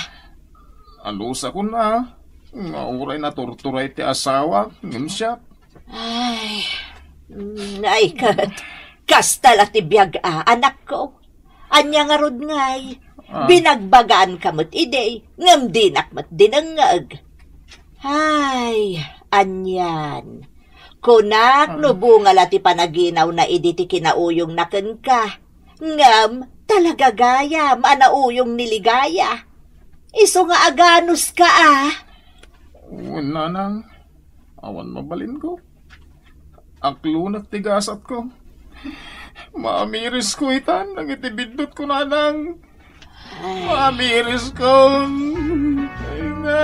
Alusakon a, nga uray naturturay ti asawa, ngem siak. Ay, mm, ay, ket, kasta la ti biag a, anakko. Ania ngarud ngay? Ah. Binagbagaanka met idi, ngem dinak met dinengngeg. Ay, anian. Kunak, ah, no bunga la ti panaginawna idi ti kinauyongna kenka. Ngem, talaga gayam a nauyong ni Ligaya. Isu nga aganuska a. Wen, nanang, awan mabalinko. Aklonek ti gasatko. Maamirisko itan dagiti biddutko, nanang. Ay. Maamirisko. Ay, na.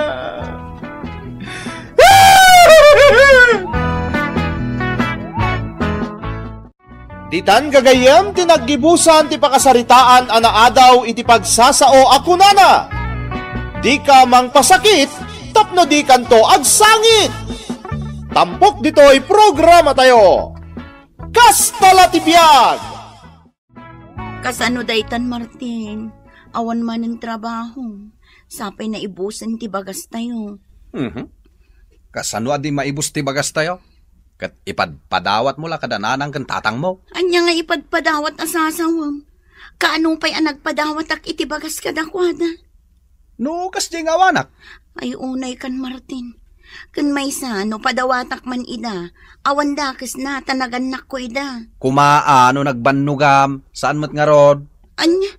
Ditan gagayyem ti naggibusan ti pakasaritaan a naadaw iti pagsasao a kunana, "Dika mangpasakit tapno dikanto agsangit." Tampok ditoy programatayo. Kasta la ti biag! Kasano daytan, Martin? Awan manen trabaho. Sapay naibusen ti bagastayo. Mhm. Kasano a di maibus ti bagastayo? Ket ipadpadawatmo la kada nanang ken tatangmo. Ania nga ipadpadawat a sasawem? Kaano pay a nagpadawatak iti bagas kadakuada? No, kasdiay nga awanak. Ay, unay kan Martin. Ken maysa, no padawatak man ida, awan dakesna, ta nagannakko ida. Kuma a, no nagbannogam, saan met ngarud? Ania?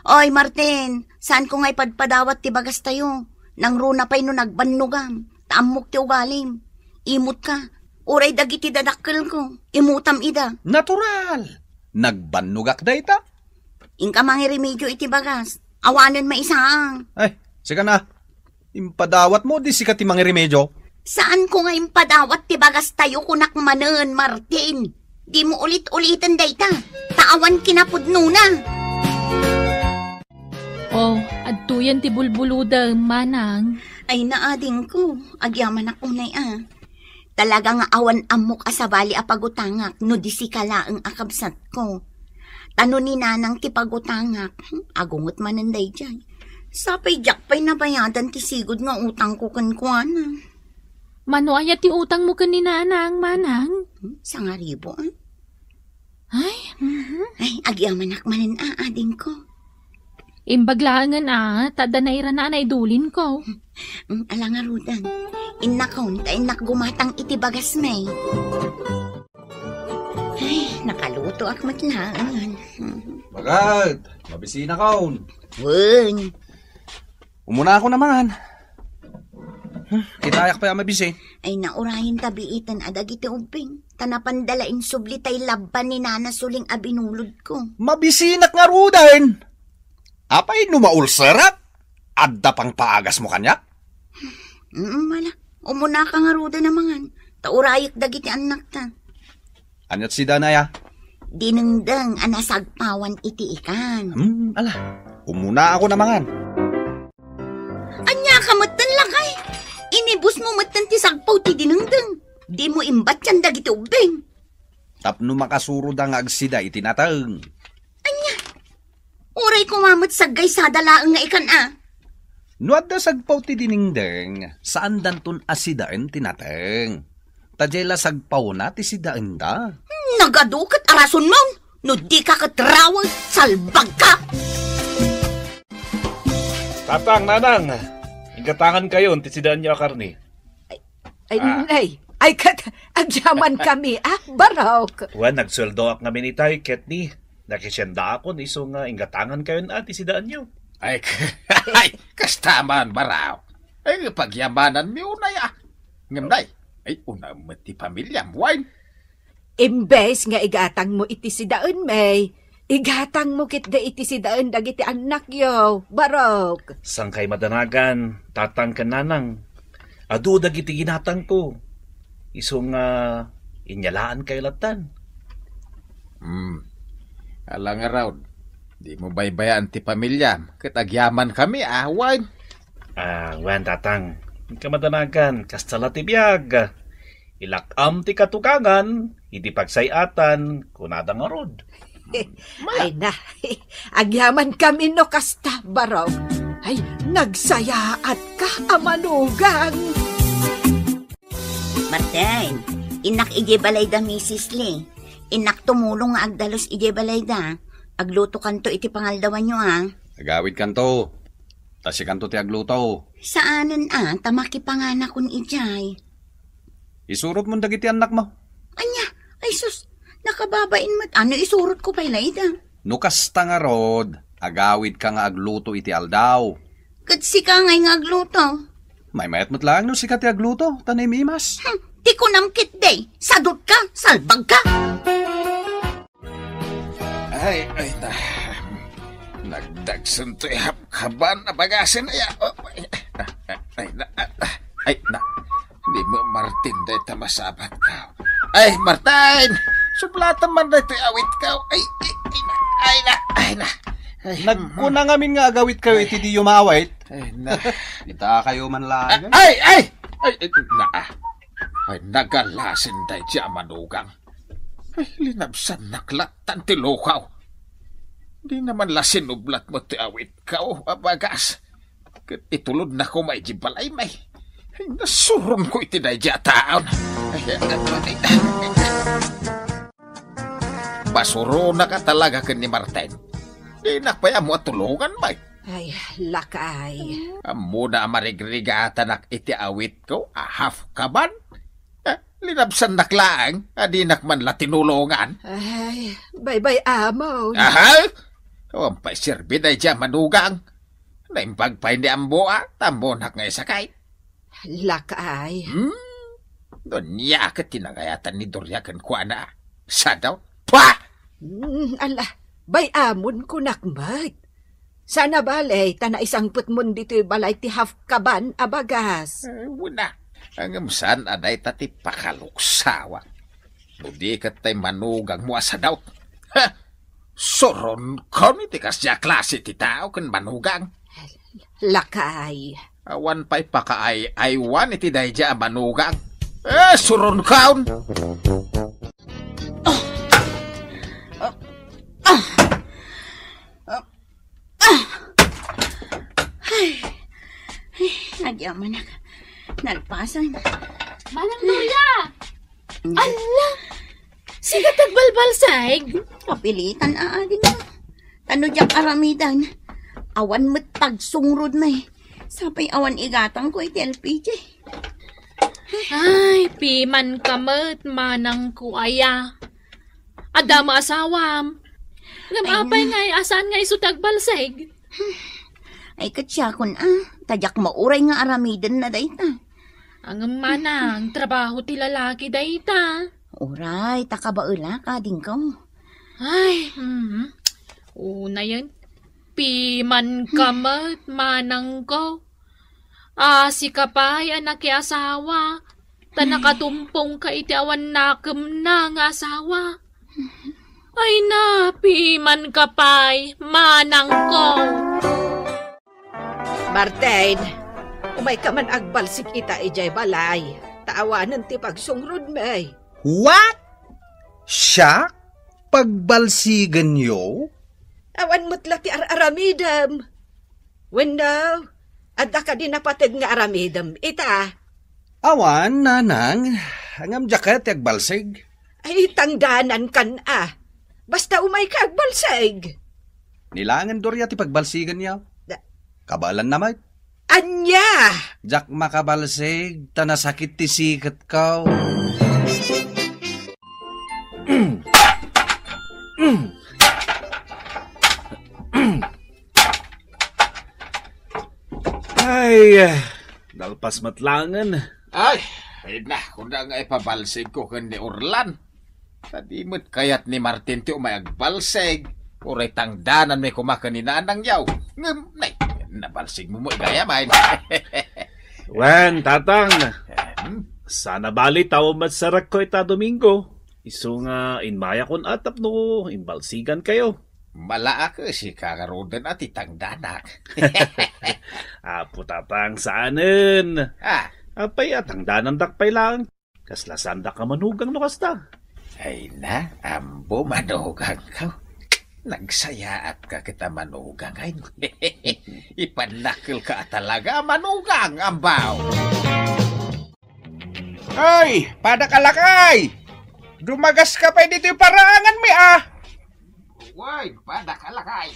Oy, Martin, saanko nga ipadpadawat ti bagastayo. Nangruna pay no nagbannogam, ta ammok ti ugalim. Imutka, uray dagiti dadakkelko, imutam ida. Natural! Nagbannogak dayta. Inka mangiremedio iti bagas. Awanen maisaang. Ay, sika na. Impadawatmo, di sika ti mangiremedio? Saanko nga impadawat ti bagastayo, kunak manen, Martin. Dimo ulit-uliten dayta, ta awan kinapudnona. Oh, adtoyen ti bulbulodem, manang. Ay, naadingko. Agyamanak unay a. Talaga nga awan ammok a sabali a pagutangak no di sika laeng a kabsatko. Ta no ni nanang ti pagutangak, hmm, agunget manen daydiay. Sapay diak pay nabayadan ti sigud nga utangko kenkuana. Mano aya ti utangmo ken ni nanang, manang? Hmm, sangaribo, ah. Ay, mhm. Ay, agyamanak manen a, adingko. Imbag laengen a, ta adda nairana a naidulinko. Mm, ala ngaruden. Innakon, ta innak gumatang iti bagasmi. Ay, nakalutoak met laengen. Baket, mabisinakon. Wen. Umuna ako naman. Hmm, kitayak pay a mabisi. Ay, naurayen ta biiten a dagiti ubbing. Ta napanda la insubli tay labban ni Nana Suling a binulodko. Mabisinak ngaruden. Apay no maulserak? Adda pang paagasmo kaniak? Mm, ala. Umunaka ngaruden a mangan. Ta urayek dagiti annakta. Aniat si Danay a? Dinengdeng a nasagpawan iti ikan. Hmm, ala. Umuna ako namangan. Ania ka metten, lakay? Inibusmo metten ti sagpaw ti dinengdeng. Dimo imbatian dagiti ubbing. Tapno makasuroda nga agsida iti nateng. Ania? Uray koma met saggaysada laeng nga ikan a. No adda sagpaw ti dinengdeng, saandanton a sidaen ti nateng. Ta diay la sagpawna ti sidaenda. Nagadu ket a rasonmon, no dika ket rawen, salbagka! Tatang, nanang, inggatangankayon ti sidaenyo a karne. Ay, ah. Nay, ay, ket, agyamankami, ah, Barok. Wen, nagsueldoak ngamin itay, ket ni, nakisiendaakon isu nga inggatangankayon a ti sidaenyo. Ay, ay, kasta man, Barok. Ay, pagyamananmi unay, ah. Ngem, nay, ay, una met ti pamilyam, wen. Imbes nga igatangmo iti sidaenmi, igatangmo ketdi iti sidaen dagiti annakyo, Barok. Sangkay madanagan, tatang ken nanang. Adu dagiti ginatangko. Isu nga inyalaankayo lattan. Hmm. Ala ngarud, dimo baybayaan ti pamilyam, ket agyamankami a, wen. Ah, wen, tatang. Inka madanagan, kasta la ti biag. Ilak-am ti katugangan iti pagsay-atan, kunada ngarud. Ay na, agyamankami no kasta, barok. Ay, nagsayaatka a manugang. Martin, innak idiay balayda, Misis Lee. Innak tumulong nga agdalus idiay balayda. Aglutokanto iti pangaldawanyo, a. Agawidkanto. Ta sikanto ti agluto. Saanen a, ta makipanganakon idiay. Isurotmon dagiti annakmo. Ania? Ay sus, nakababain met. Ano isurotko pay layda? No kasta ngarud, agawidka nga agluto iti aldaw. Ket sika ngay nga agluto? Maymayat met laeng no sika ti agluto, ta naimimas. Hmm, ti kunam ketdi, sadutka, salbagka. Ay, ay, na. Nagdagsen toy hapkaban a bagasen aya. Oh, ay, ay, na. Ay, na. Ni Martin dayta masabatko. Ay, Martin! Sublatan man daytoy awitko. Ay, ay, ay, na. Ay, na. Ay, na. Ay, nagkuna ngamin nga agawitkayo iti diyo maawit. Ay, na. Kita kayo man laeng. Ay, ay! Ay, ay, na. Ay, nagalasin dayta a manugang. Ay, linabsannak lattan ti lukaw. Di naman la sinublat mo ti awitko a bagas. Ket itulodna koma iti balaymi. Ay, nasuronko iti daydiay a taon. Ay, ay, ay, ay. Basuronaka talaga ken ni Martin. Dinak pay ammo a tulongan, bay. Ay, lakay. Ammona a marigrigatanak iti awitko a hapkaban. Eh, linabsannak laeng a dinak man la tinulongan. Ay, baybay-amon. Aha? Awan pay serbi daydiay a manugang. Naimbag pay ni Ambo a, ta ammonak nga isakay. Lakay. Hmm? No ania ket ti nangayatan ni Doria kenkuana? Sadaw? Pah! Hmm, ala, bay-amon kunak met. Saan a bale, ta naisangpetmon ditoy balay ti hapkaban a bagas. Eh, wen a. Ngem saan a dayta ti pakaluksawa. No di ket tay manugangmo a sadaw. Ha! Suronkon iti kasdiay a klase ti tao ken manugang. Lakay. Awan pay pakaay-aywan iti daydiay a manugang. Eh, suronkon! Ah! Ay, ay, agyamanak. Nalpasan. Manang Doria! Ala! Sika ti agbalbalsig? Kapilitan a ading. Tano diak aramidan. Awan met pagsungrod, may. Sapay awan igatangko iti L P G. Ay, pimanka met, manangko aya. Adda met asawam. Ngem apay nga, saan nga isu ti agbalsig? Ay, ket siakon a, ta diak mauray nga aramidenna dayta. Ngem manang, trabaho ti lalaki dayta. Uray, ta kabaelak, adingko. Ay, mhm. Unayen, pimanka met, manangko. A, sika pay a nakiasawa, ta nakatumpongka iti awan nakemna nga asawa. Ay na, pimanka pay, manangko. Martin, umayka man agbalsig ita idiay balay, ta awanen ti pagsungrodmi. What? Siak? Pagbalsigenyo? Awan met la ti ar-aramidem. Wenno, adda kadi napateg nga aramidem ita? Awan, nanang. Ngem diak kayat ti agbalsig. Ay, tangdanankan a. Basta umayka agbalsig. Ni laengen Doria ti pagbalsigenyo. Da- Kabaelanna met. Ania? Diak makabalsig, ta nasakit ti siketko. Ay, nalpas met laengen. Ay, ay na, kuna nga ipabalsigko ken ni Orlan. Ta di met kayat ni Martin ti umay agbalsig. Uray tangdananmi koma ken ni nanangyo. Ngem, nay, nabalsigmo met gayam, ay. Wen, tatang. Em? Saan a bale, tawen met sarekko ita Domingo. Isu nga immayakon a tapno imbalsigankayo. Malaak, sika ngaruden a ti tangdanak. Apo, tatang, saanen. Ah. Apay a tangdanandak pay laeng. Kasla saandak a manugang no kasta. Ay na, ammo, manugang ka. Nagsayaatka ket a manugang, ay. Ipannakkelka a talaga a manugang, Ambaw. Ay, Padak a Lakay! Dumagaska pay ditoy paraanganmi, a. Wen, Padak a Lakay.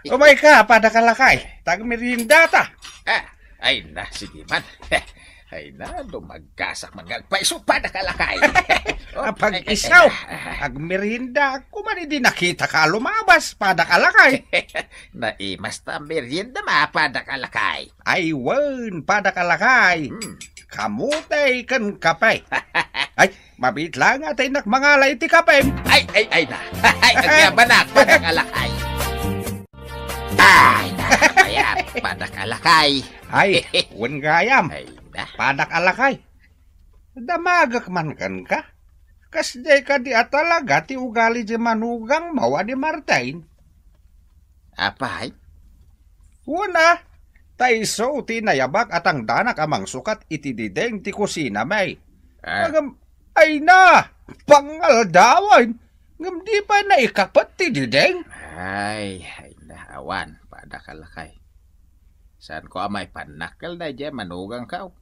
Umayka, Padak a Lakay. Tagmeriendata. Ah, ay na, sige man. Ay na, dumagasak man nga agpaiso, Padak a Lakay. Oh, apag-iso, ay, ay, ay, ay. Agmerienda, kuman idi nakitaka a lumabas, Padak a Lakay. Naimasta meriendam, Padak a Lakay. Ay, wen, Padak a Lakay. Hmm. Kamote ken kape. Ay, mabiit laeng ta innak mangala iti kapem. Ay, ay, ay na. Ay, agyabanak, Padak a Lakay. Ay, na, mayat, Padak a Lakay. Ay, wen gayam. Ay, na. Padak a Lakay. Damagek man kenka. Kasdiay kadi a talaga ti ugali di manugangmo a ni Martin? Apay? Wen a, ta isu ti inayabak a tangdanak a mangsukat iti diding ti kusinami. Ah. Ngem, ay na, pangaldawen, ngem di pay naikapet ti diding. Ay, ay na, awan, Padak a Lakay. Saanko a maipannakkel daydiay a manugangko.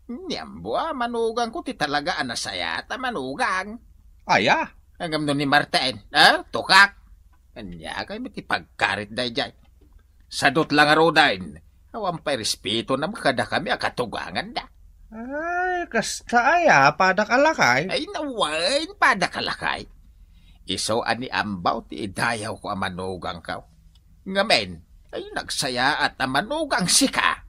Ni Ambo a manugangko ti talaga a nasayaat a manugang. Aya? Ngem no ni Martin, eh, tukak. Ania kayat ti pagkarit daydiay? Sadut la ngaruden, awan pay respetonam kadakami a katuganganda. Ay, kasta aya, Padak a Lakay? Ay, na wen, Padak a Lakay. Isu a ni Ambaw ti idayawko a manugangko. Ngamin, ay nagsayaat a manugang sika.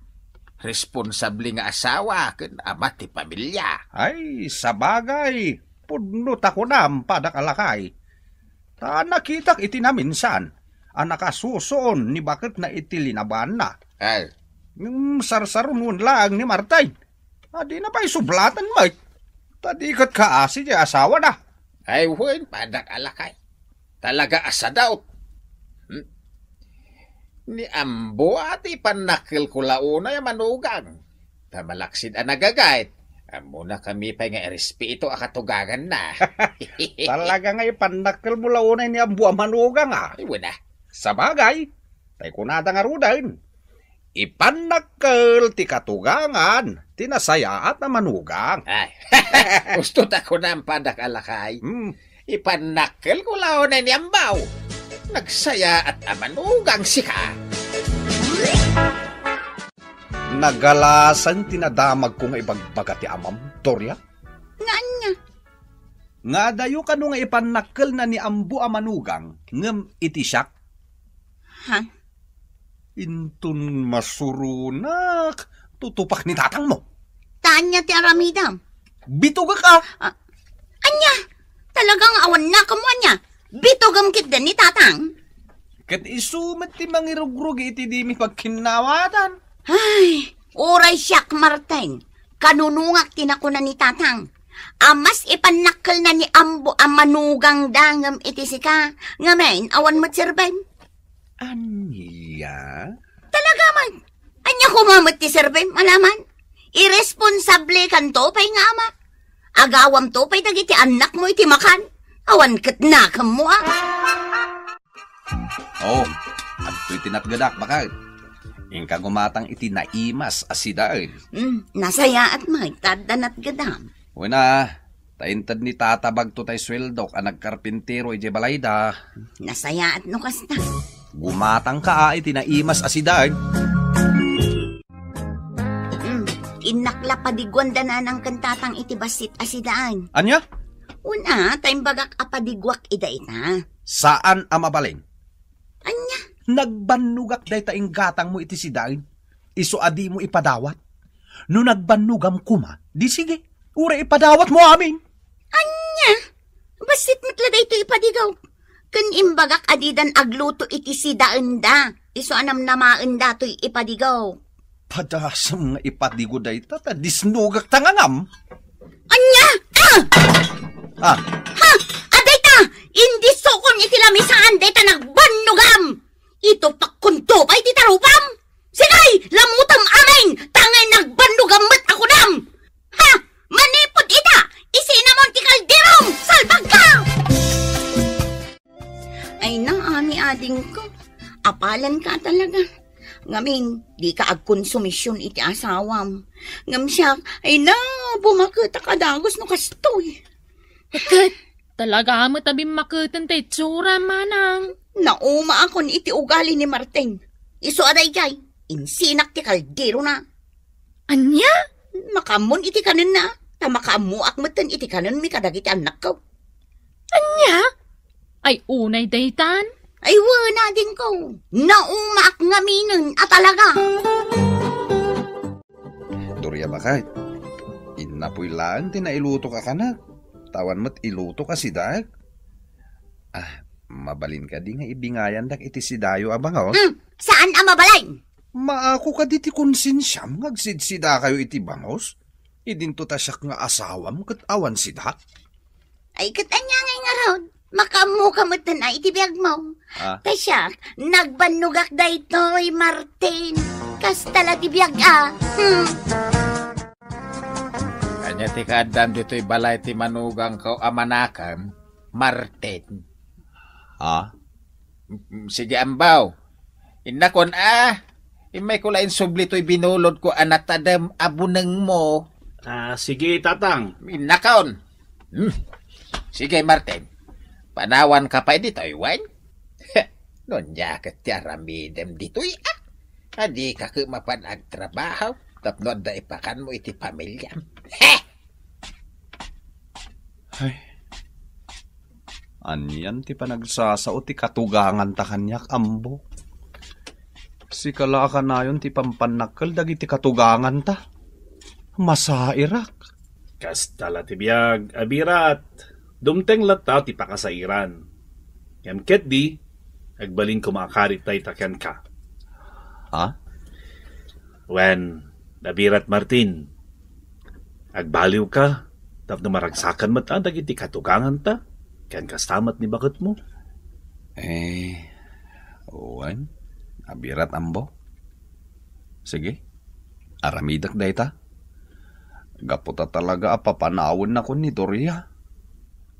Responsable nga asawa ken ama ti pamilia. Ay, sabagay, pudno ta kunam, Padak a Lakay. Ta nakitak iti naminsan a nakasusuon ni baketna iti linabanna. Ay. Ngem sarsarunon laeng ni Martin a dina pay sublatan met. Ta di ket kaasi ti asawana. Ay, wen, Padak a Lakay. Talaga a sadut. Hmm. Ni Ambo a ti ipannakkelko la unay a manugang. Ta malaksid a nagagayt, ammonakami pay nga irespeto a katuganganna. Talaga nga ipannakkelmo la unay ni Ambo a manugang, a. Ay, wen a. Sabagay, tay kunada ngaruden, ipannakkel ti katugangan ti nasayaat a manugang. Ay, husto ta kunam, Padak a Lakay. Hmm. Ipannakkelko la unay ni Ambaw. Nagsayaat a manugang sika. Nagalasan ti nadamagko nga ibagbaga ti amam, Doria. Nga ania? Nga adayo kano nga ipannakkelna ni Ambo a manugang, ngem iti siak. Ha? Inton masuronak, tutupak ni tatangmo. Ta ania ti aramidem? Bitugek a. Ah, ania? Talaga nga awan nakemmo ania? Bitugem ketdi ni tatang? Ket isu met ti mangirugrugi iti dimi pagkinnawatan. Ay, uray siak, Martin. Kanunongak ti nakuna ni tatang. A mas ipannakkelna ni Ambo a manugangda ngem iti sika. Ngamin, awan met serbem. Ania? Talaga man. Ania koma met ti serbem, alaman? Iresponsablekanto pay nga ama. Agawamto pay dagiti annakmo iti makan. Awan ket nakemmo, a. Oh, adtoy ti natgedak, baket. Inka gumatang iti naimas a sidaen. Hmm, nasayaat met ta adda natgedam. Wen a, ta inted ni tata bagto tay sueldok a nagkarpintero idiay balayda. Nasayaat no kasta. Gumatangka a iti naimas a sidaen. Hmm, innak la padiguanda nanang ken tatang iti bassit a sidaen. Ania? Wen a, ta imbagak a padiguak ida ita. Saan a mabalin. Ania? Nagbannogak dayta inggatangmo iti sidaen. Isu a dimo ipadawat. No nagbannogam koma, di sige, uray ipadawatmo amin. Ania? Bassit met la daytoy ipadigaw. Ken imbagak a didan agluto iti sidaenda. Isu a namnamaen datoy ipadigaw. Padasem nga ipadigo dayta ta disnogak ta ngangam. Ania? Ah! Ah. Ha? Adayta! Indi sukon iti lamisaan dayta nagbannogam! Itupakkonto pay ti tarupam! Sige, lamutem amin! Tangay nagbannogam met a kunam! Ha? Manipud ita, isinamon ti kalderom! Salbagka! Apalan ka talaga. Ngamin, di ka agkonsumision iti asawam. Ngem siak, ay na, bumaket a kadagus no kastoy. Ket, talaga met a bimmaketen ti itsura, manang. Naumaakon iti ugali ni Martin. Isu a daydiay, insinak ti kalderona. Ania? Makaammon iti kanenna, ta makaammoak metten iti kanenmi kadagiti annakko. Ania? Ay, unay daytan? Ay, wen, adingko. Naumaak ngaminen a talaga. Doria, baket. Innapoy laeng ti nailutok a kanek. Ta awan met ilutok a sidaek. Ah, mabalin kadi nga ibingayandak iti sidayo a bangos? Hmm, saan a mabalin? Maako kadi ti konsensiam nga agsidsidakayo iti bangos? Idinto ta siak nga asawam ket awan sida? Ay, ket ania ngay ngarud? Makaammoka metten a iti biagmo. Ah. Ta siak, nagbannogak daytoy, Martin. Kasta la ti biag, a. Hmm. Ania ti kaaddam ditoy balay ti manugangko a manakem, Martin? Ha? Mm, sige, ambaw. Innakon a, immayko la insubli toy binulodko a natadem a bunengmo. Ah, sige, Tatang. Innakon. Hmm. Sige, Martin. Panawanka pay ditoy wen? No ania ket ti aramidem ditoy, a? Adika ket mapan agtrabaho tapno adda ipakanmo iti pamiliam. He! Ay, anian ti panagsasao ti katuganganta kaniak, ambo? Sika la a kanayon ti pampannakkel dagiti katuganganta. Masairak. Kasta la ti biag, a birat. Dumteng latta ti pakasairan. Ngem ketdi, agbalin koma a karit dayta kenka. Ha? Wen, a birat Martin, agbaliwka tapno maragsakan met a dagiti katuganganta, ken kasta met ni baketmo. Eh, wen, a birat ambo. Sige, aramidek dayta. Gapu ta talaga a papanawennakon ni Doria.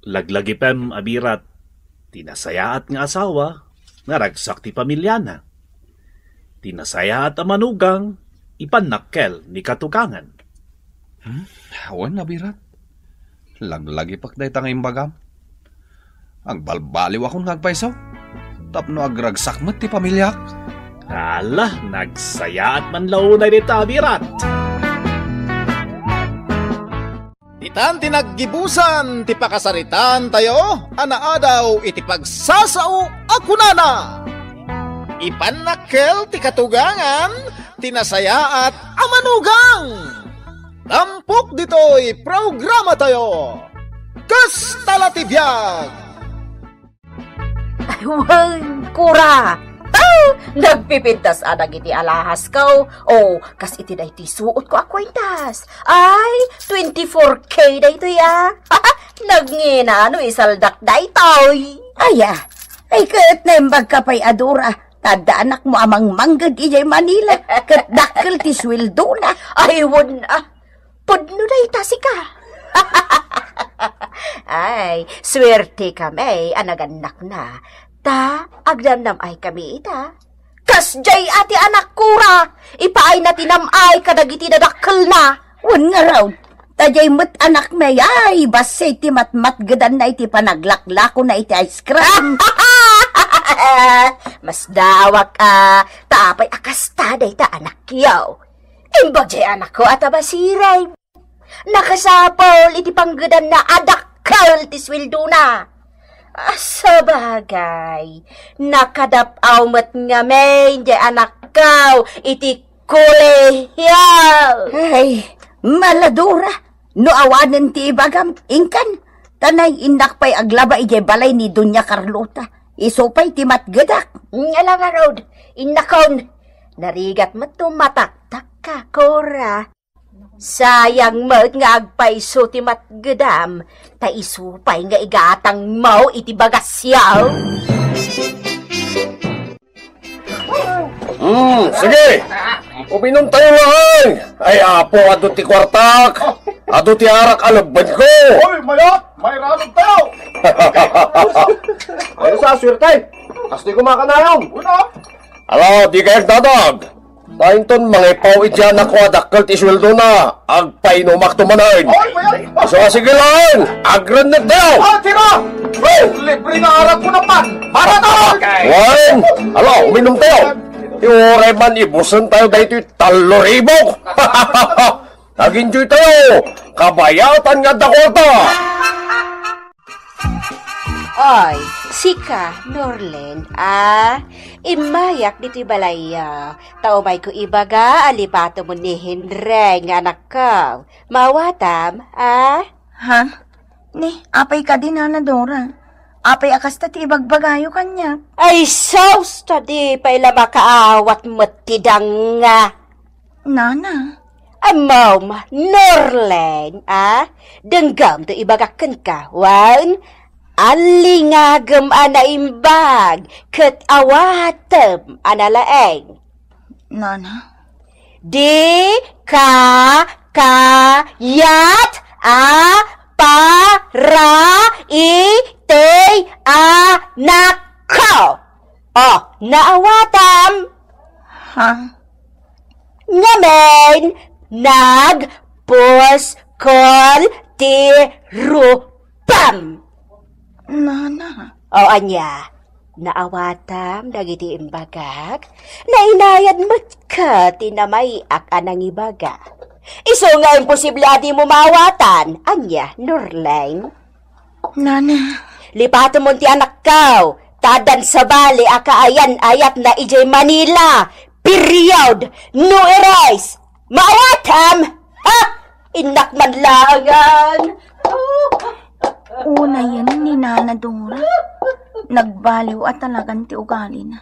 Laglagipem a birat, ti nasayaat nga asawa, naragsak ti pamiliana. Ti nasayaat a manugang, ipannakkel ni katugangan. Hmm? Wen, a birat. Laglagipek dayta nga imbagam. Agbalbaliwakon nga agpayso tapno agragsak met ti pamiliak. Ala, nagsayaat man la unay dayta a birat. Ditan ti naggibusan ti pakasaritaan tayo a naadaw iti pagsasao a kunana, ipannakkel ti katugangan ti nasayaat a manugang. Tampok ditoy programa tayo. Kasta la ti biag. Ay, wen, Kura! Ah! Nagpipintas a dagiti alahasko. O, kas iti daytoy suotko a kuentas. Ay, twenty-four K daytoy, a. Nagngina no isaldak daytoy. Aya, ay, ket naimbagka pay a Dora. Ta adda anakmo a mangmangged idiay Manila, ket dakkel ti sueldona. Ay, wen, a. Pudno dayta sika. Ay, suerte kami a nagannakna. Ta, agnamnam-ay kami ita. Kasdiay a ti anak, Kura, ipaayna ti nam-ay kadagiti dadakkelna. Wen ngarud, ta diay met anakmi, ay, bassit ti matmatgedanna iti panaglaklakona iti ice cream. Masdawak a, ta apay a kasta dayta anakyo. Imbag diay anakko a tabasirem. Nakasapul iti panggedanna a dakkel ti sueldona. A, sabagay, nakadap-aw met ngamin diay anakko iti kolehiyo. Ay, mala Dora, no awanen ti ibagam, inkan, ta nay, innak pay aglaba idiay balay ni Doña Carlota. Isu pay ti matgedak. Ala ngarud, innakon, narigat met to mataktakka, Kura. Sayang met nga agpayso ti matgedam, ta isu pay nga igatangmo iti bagasyo. Hmm, sige. Uminom tayo laeng. Ay, apo, adu ti kuartak. Adu ti arak a lebben ko. Oy, mayat, may ramig tayo. Ay, sa suerte. Asti kumakanayon. Una. Ala, di kayat dadag. Ta inton mangipaw iti anakko a dakkel ti suweldona, agpainumakto manen. Ay, ay, ay. So, sige lang, agrennet tayo. Ah, tira! Uy, libre nga arak ko naman. Para to! Wen, ala, uminom tayo. Ti uray man ibusen tayo daytoy tallo ribu. Nag-enjoy tayo. Kabayatan nga dakolta. Oy, sika, Norlen, a? Immayak ditoy balayyo. Ta umayko ibaga a lipatem ni Henry nga anakko. Maawatam, a? Ha? Ni, apay kadi, Nana Dora? Apay a kasta ti ibagbagayo kaniak? Ay, sus, ta di pay la makaawat met ti danga. Nana. Ammom, Norlen, a? Denggem ti ibagak kenka, wen? Allingagem a naimbag, ket awatem a nalaeng. Nana? Di ka kayat a para iti anakko. O, naawatam. Ha? Ngamin, nagpuskol ti rupam. Nana. O, ania? Naawatam dagiti imbagak? Nainayad met ket ti namay-ak a nangibaga. Isu nga imposible a dimo maawatan. Ania, Norlen? Nana. Lipatemon ti anakko, ta addan sabali a kaayan-ayatna idiay Manila. Period. No erase. Maawatam! Ha? Innak man laengen. Unayen ni Nana Dora. Nagbaliw a talagan ti ugalina.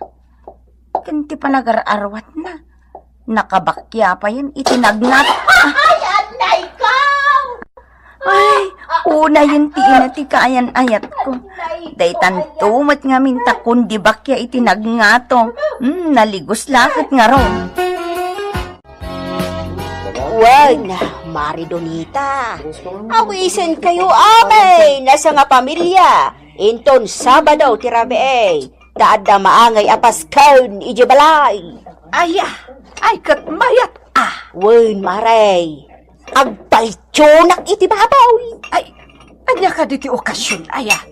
Ken ti panagar-arwatna. Nakabakia payen iti nagnat. Ay, annay ko! Ay, unayen ti ina ti kaayan-ayatko. Daytanto met ngamin ta kundi bakia iti nagngato. Hmm, naligos la ket ngarud. Wen, Mari Donita, awisenkayo amin a sangapamilia. Inton Sabado ti rabii, ta adda maangay a pasken idiay balay. Aya, ay ket mayat a. Wen, Mare, agbaltionak iti baboy. Ay, ania kadi ti okasion, aya?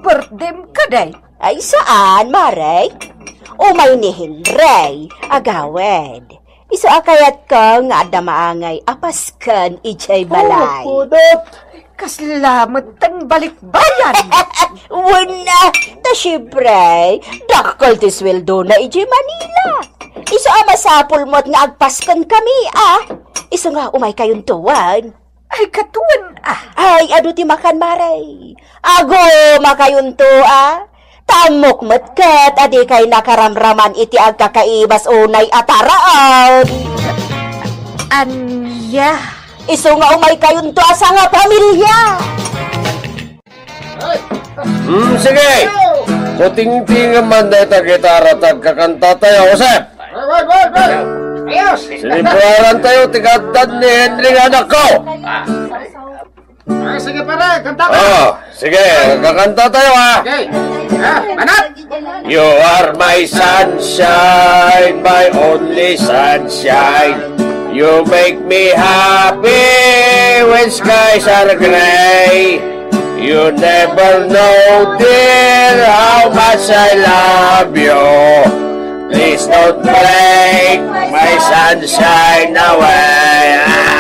Birthdem kadi? Ay, saan, Mare. Umay ni Henry, agawid. Isu a kayatko nga adda maangay a pasken idiay balay. Oh, pudot! Kasla met ti balikbayan. Wen, ta siempre, dakkel ti suweldona idiay Manila. Isu a masapul met nga agpasken kami, a. Isu nga umaykayonto, wen. Ay, ket wen, a. Ay, adu ti makan, Mare. Agumakayonto, a. Ta ammok met ket a dikay nakaramraman iti agkakaibas unay a taraon. Ania? Isu nga umaykayonto a sangapamilia. Hmm, sige. Kutingtingem man dayta gitara ta agkakanta tayo, Josep. Ayos. Sinibuaran tayo, ti kaaddan ni Henry nga anakko. Ah, sige, pare, kanta ka. Oh, sige, kakanta tayo, ha. Okay. Ah, manat. You are my sunshine, my only sunshine. You make me happy when skies are gray. You never know, dear, how much I love you. Please don't break my sunshine away. Ah!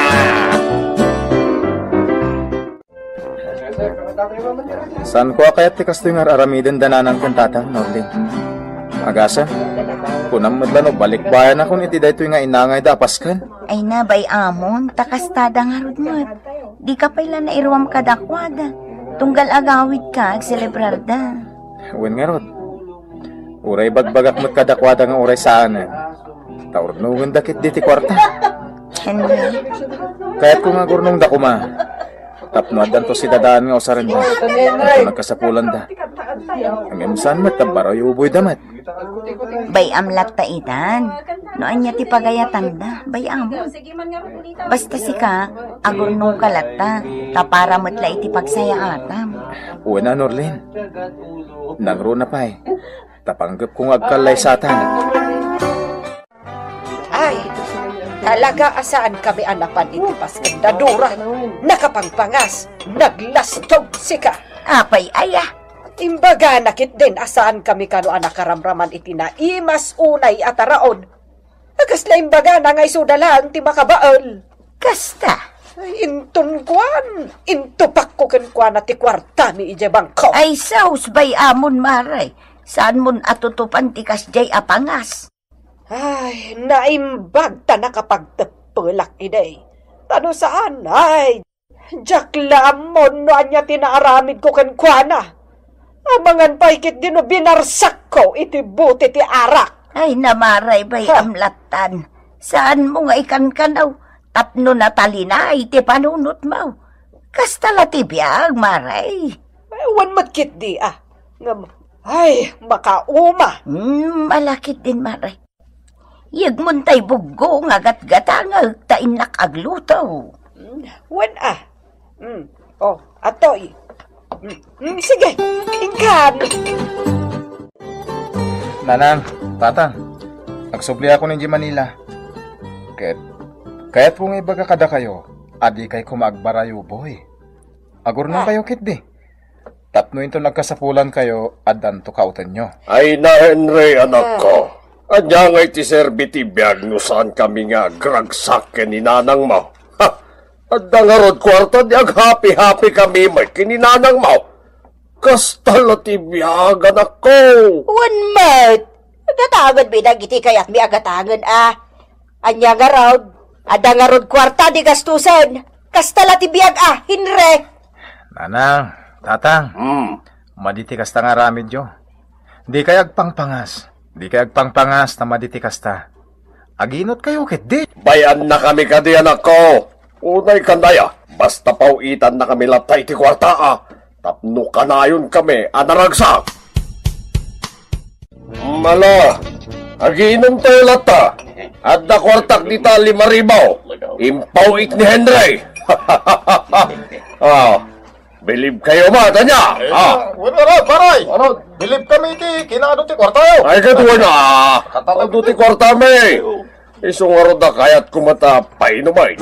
Saanko a kayat ti kastoy nga ar-aramiden da nanang ken tatang, Norlin. Agasa, kunam met la no balikbayanakon iti daytoy nga inangayda a pasken. Ay na, bay-amon, ta kastada ngarud met. Dika pay la nairuam kadakuada. Tunggal agawidka, agselebrarda. Wen ngarud. Uray bagbagak met kadakuada nga uray saanen. Ta urnongenda ketdi ti kuarta. Henry. Kayatko nga agurnongda koma. Tapno addanto sidadaan nga usarenda. Inton nagkasapulanda. Ngem saan met ta baroy uboyda met. Bay-am latta itan. No ania ti pagayatanda, bay-am. Basta sika, agurnongka latta, ta para met la iti pagsayaatam. Wen a, Norlin. Nangruna pay, ta panggepko nga agkallaysatan. Talaga a saankami a napan iti paskendadura. Nakapangpangas, naglastog sika. Apay aya? Imbagana ketdin a saankami kano a nakaramraman iti naimas unay a taraon. A kasla imbagana nga isuda laeng ti makabael. Kasta. Ay, inton kuan, intupakko kenkuana ti kuartami idiay bangko. Ay, sus, bay-amon, Mare. Saanmon a tutupan ti kasdiay a pangas? Ay, naimbag ta nakapagteppelak idi. Ta no saan, ay, diak la ammon no ania ti naaramidko kenkuana. Amangan pay ketdi no binarsakko iti bote ti arak. Ay, Mare, bay-am lattan. Saanmo nga ikankanaw tapno natalinay ti panunotmo. Kasta la ti biag, Mare. Ay, wen met ketdi, a. Ngem, ay, makauma. Hmm, ala ketdin, Mare. Yegmon tay buggo nga gatgatangek ta innak agluto. Mm, wen a. Mm. Oh, atoy. Mm, mm, sige, inkan. Nanang, Tatang, agsubliakon idiay Manila. Ket, kayatko nga ibaga kadakayo a dikay koma agbarayo, boy. Agurnongkayo ketdi. Tapno inton nagkasapulankayo, addanto kaautenyo. Ay na, Henry, anakko. Ania ngay ti serbi ti biag no saankami nga agragsak ken ni nanangmo? Ha! Adda ngarud kuarta, di aghapi-hapikami met ken ni nanangmo. Kasta la ti biag, anakko. Wen met. Gatangenmi dagiti kayatmi a gatangen a. Ania ngarud? Adda ngarud kuarta, di gastusen. Kasta la ti biag a, Henry. Nanang, Tatang, Hmm. madi ti kasta nga aramidyo. Dikay agpangpangas. Dikay agpangpangas ta madi ti kasta. Aginotkayo ketdi. Bay-annakami kadi, anakko. Unay kanaya, basta paw-itannakami latta iti kuarta a, tapno kanayonkami a naragsak. Mala, agiinomtayo latta. Adda kuartak dita lima ribu. Impaw-it ni Henry. Ah, bilibkayo met, ania? Ah. Wen, wen, pare. Bilibkami iti kinaadu ti kuartayo. Ay, ket wen a. Kataado ti kuartami. Isu ngarud a kayatko met a painumen.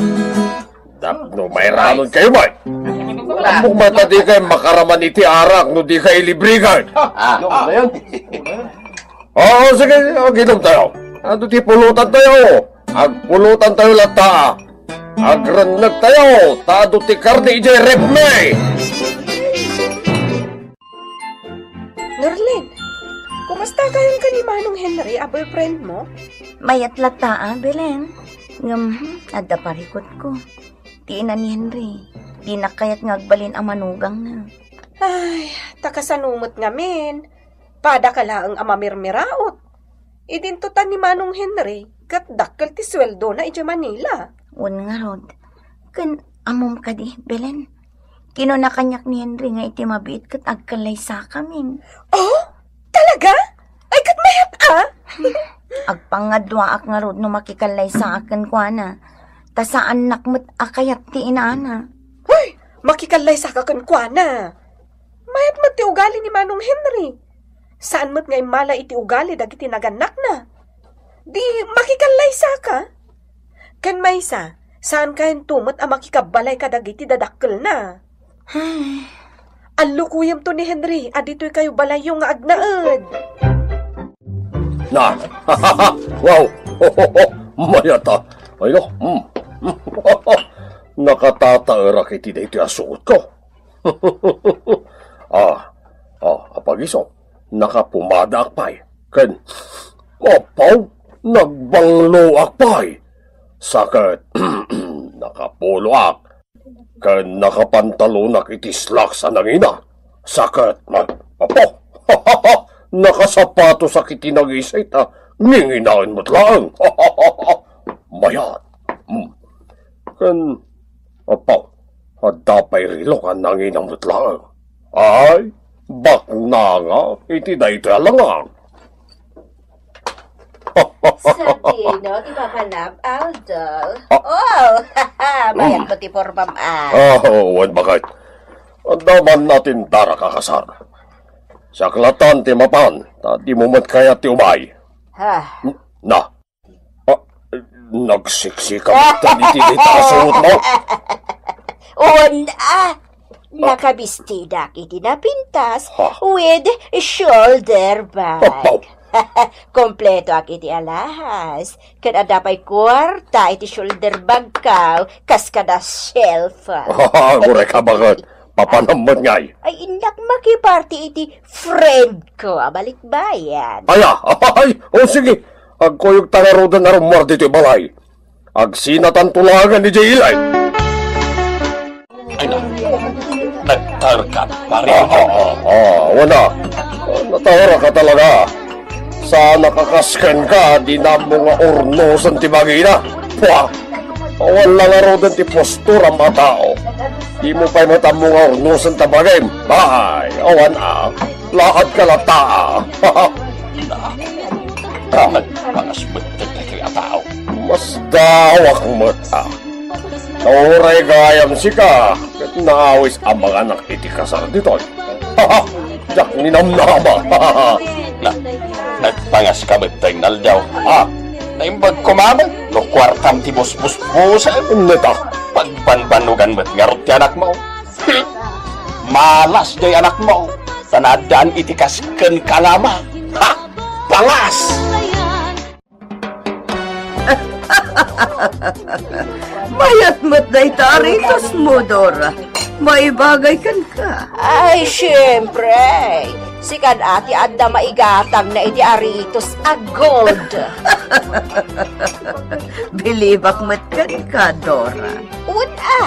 Tapno mairanonkayo met. Ammok met a dikay makaraman iti arak no dikay ilibrigan. Ah, ano ba yan? Oo, sige, aginomtayo. Adu ti pulutantayo. Agpulutantayo latta. Agrennegtayo, ta adu ti karne idiay refmi. Norlin, kumastakayon ken ni Manong Henry a boyfriendmo? Mayat latta a, Belen. Ngem, hmm, adda parikutko. Ti ina ni Henry, dinak kayat nga agbalin a manugangna. Ay, ta kasano met ngamin? Padaka laeng a mamirmiraot. Idinto ta ni Manong Henry, ket dakkel ti sueldona idiay Manila. Wen ngarud, ken ammom kadi, Belen? Kinuna kaniak ni Henry nga iti mabiit ket agkallaysakamin. Oh? Talaga? Ay, ket mayat a? Agpangngaduaak ngarud no makikallaysaak kenkuana. Ta saannak met a kayat ti inana. Hoy! Makikallaysaka kenkuana. Mayat met ti ugali ni Manong Henry. Saan met nga immala iti ugali dagiti nagannakna. Di makikallaysa ka? Ken maysa, saan kayanto met a makikabbalay kadagiti dadakkelna. Ay. Allukuyemto ni Henry a ditoy kayo balayyo nga agnaed. Na. Wow. Mayata. Ay, no. Hmm. Nakatataerak iti daytoy a suotko. Ah, ah, apagiso, nakapumadaak pay, ken, apaw, nagbangloak pay. Saket, nakapuloak, ken nakapantalonak iti slacks a nangina. Saket, apo, nakasapatosak iti nangisit a nginginaen met laeng. Mayat. Hmm. Ken, apo, adda pay relo a nangina met laeng. Ay, baknanga iti daytoy a langang. Sadino ti mapanam, Aldo? Ah. Oh, mayat mo ti pormam, ah. Ah, oo, wen bakit? Adda man natin dara kakasar. Siak latan ti mapan, ta di mo met kayat ti umay. Ha? Na, Ah, Nagsiksika ta ditoy dita a surotmo. Wen a, nakabistidak iti napintas Ha? with shoulder bag. Apaw. Kompleto ak iti alahas. Ken adda pay kuarta iti shoulder bagko, kas kada shelf. Aguray ka baket. Papanam met ngay. Ay, innak makiparti iti friend ko a balikbayan. Aya, ay, o sige. Agkuyog ta ngaruden a rummuar ditoy balay. Agsinatanto laengen idiay ilay. Ay, na, nagtaerka, pare. Ah, ah, ah, ah, wen a. Nataerka talaga. Saanak a kas kenka, dina ammo nga urnosen ti bagina. Pua! Awan la ngaruden ti posturam a tao. Dimo pay met ammo nga urnosen ta bagim. Ay, awan a. Laadka latta. Nagpangas met dagitoy a tao. Masdaawak met a. Nauray gayam sika, ket naawis a manganak iti kasar ditoy. Diak ninamnama. Na, nagpangaska met dayta nga aldaw. Ha? Naimbag koma met no kuartam ti busbusbusem. Neta. Pagbanbannogan met ngarud ti anakmo. Malas diay anakmo, ta naaddaan iti kas kenka nga ama. Ha? Pangas! Mayat met dayta aritosmo, Dora. Maibagay kenka. Ay, siempre. Sikan a ti adda maigatangna iti aritos a gold. Bilibak met kenka, Dora. Wen a,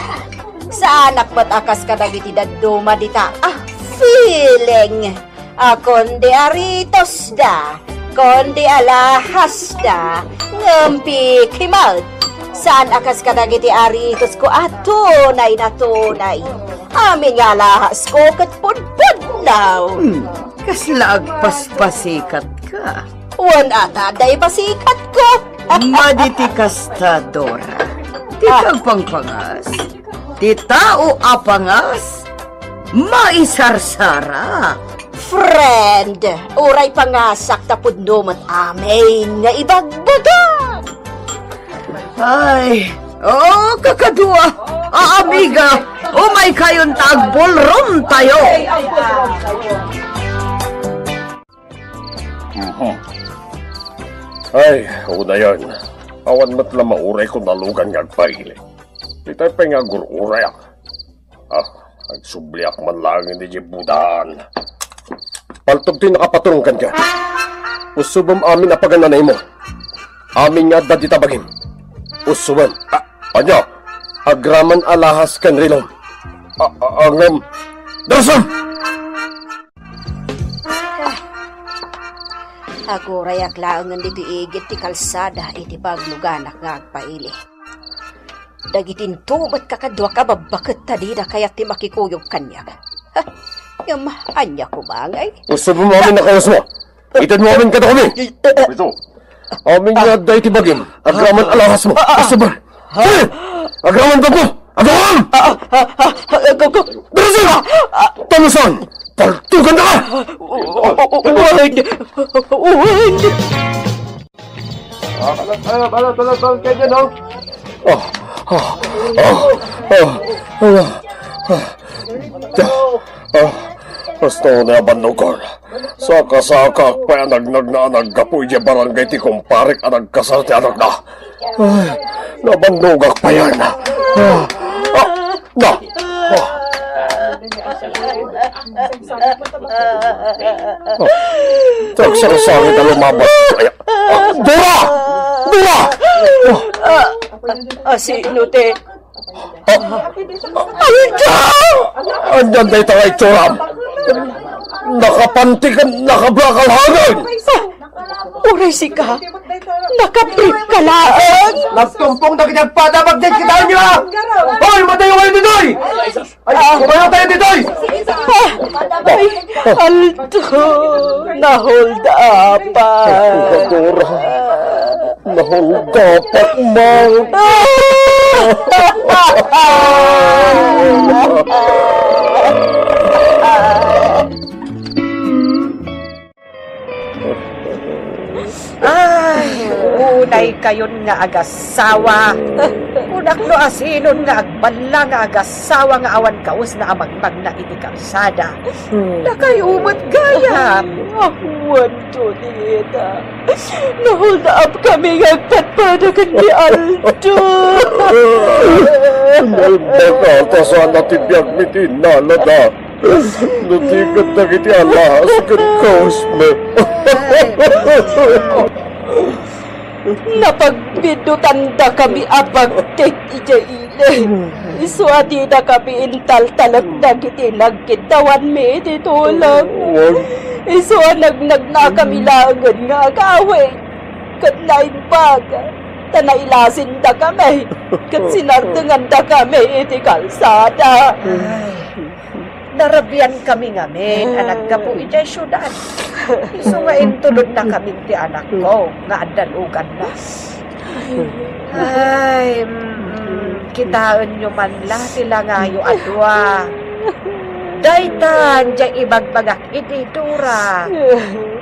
saanak met a kas kadagiti dadduma dita a feeling. A kundi aritosda, kundi alahasda, ngem pikimat. Saan a kas kadagiti aritosko a tunay na tunay. Amin nga alahasko ket pudpudno. Hmm, kasla agpaspasikatka. Wen a ta adda ipasikatko. Madi ti kasta, Dora. Ti Ah. pagpangpangas. Ti tao a pangas, maisarsara. Friend, uray pangasak ta pudno met amin nga ibagbaga. Ay, oh, kakadua, a amiga, umaykayon ta agballroom tayo. Mhm. Ay, unayen, awan met la maurayko nalugan nga agpaili. Itay pay nga agur-urayak. Ah, agsubliak man laeng iti budan. Paltog ti nakapaturong kenka. Usubem amin a pagananaymo. Amin nga adda dita bagim. Usubem. Ah, ania? Agraman alahas ken relom. Ah, ah, ah, ngem. Darasem! Agurayak laengen ditoy igid ti kalsada iti pagluganak nga agpaili. Dagiti intomet kakadua, kababbaket ta dida kayat ti makikuyog kaniak. Ha? Ngem ania koma ngay? Usubem amin a kayasmo. Itedmo amin kadakami. Ito. Amin nga adda iti bagim. Agraman alahasmo. Usubem. Sige! Agraman gapmo! Agraman! Darasem! Tamusan! Paltugan na ka! Wen! Wen! Ah, balat, balat, balat, balat, balat, kanya, no? Ah, ah, ah, ah, ah, ah. Ah, basta na abandogan. Saka-saka pay a nagnagna a naggapu idiay barangay ti kumparek a nagkasar ti anakna. Ay, nabannogak payen. Ah, ah, na. Ah. Ah. Nagsarsangit a lumabas. Ay, ah, Dora! Dora! Ah. Ah, sino ti Ah, ah, Alda! Ania dayta nga itsuram? Nakapanti ken nakabra ka laengen! Ah, uray sika, nakabrief ka laeng! Nagtumpong dagiti agpada, magdaydi kitaenyo, a! Hoy, madayo kayo ditoy! Ay, kumayo tayo ditoy! Ah, ay, Aldo, na-hold up. Ay, Dora. Na-hold up man. Ay, Unay kayon nga agasawa. Kunak no asinon nga agballa nga agasawa nga awan kawesna a magmagna iti kalsada. Dakayo met gayam. Awan, Julieta. Nahold up kami nga agpadpada ken ni Aldo. Nalbag ata sana ti biag mi ti innalada. No di ket dagiti allas ken kawesmi. Napagbidutandakami a bagtek idiay ili. Isu a didakami intaltalek dagiti nagkiddawanmi iti tulong. Wen. Isu a nagnagnakami laengen nga agawid. Ket naimbag, ta nailasindakami, ket sinardengandakami iti kalsada. Ay, narabiankami ngamin a naggapu idiay siudad. Isu nga intulodnakamin ti anakko nga adda luganna. Ay, mm, kitaenyo man la ti langayo a dua. Daytan, diay ibagbagak iti Dora.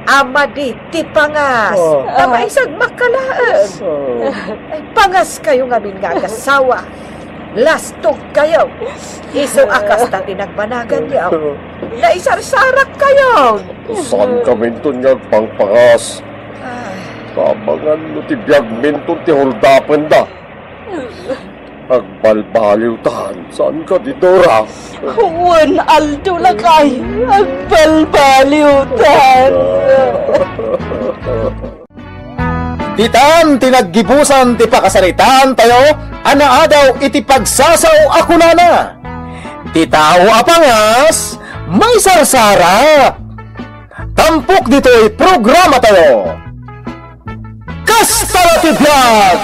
Ama di ti pangas. Oh. Tama isag makalaen. So, Ay, pangas kayo ngamin nga agasawa. Lastog kayo. Isu a kasta ti nagbanagan yo. Naisarsarak kayo. Saan kami inton nga agpangpangas? Ay. Tabangan no ti biag minton ti holdapenda. Agbalbaliwtan, saan ka di Dora? Wen, Aldo lakay, agbalbaliwtan. Ditan ti naggibusan ti pakasaritaan tayo a naadaw iti pagsasao a kunana, "Ti tao a pangas, maisarsarak." Tampok ditoy programa tayo. Kasta la ti biag!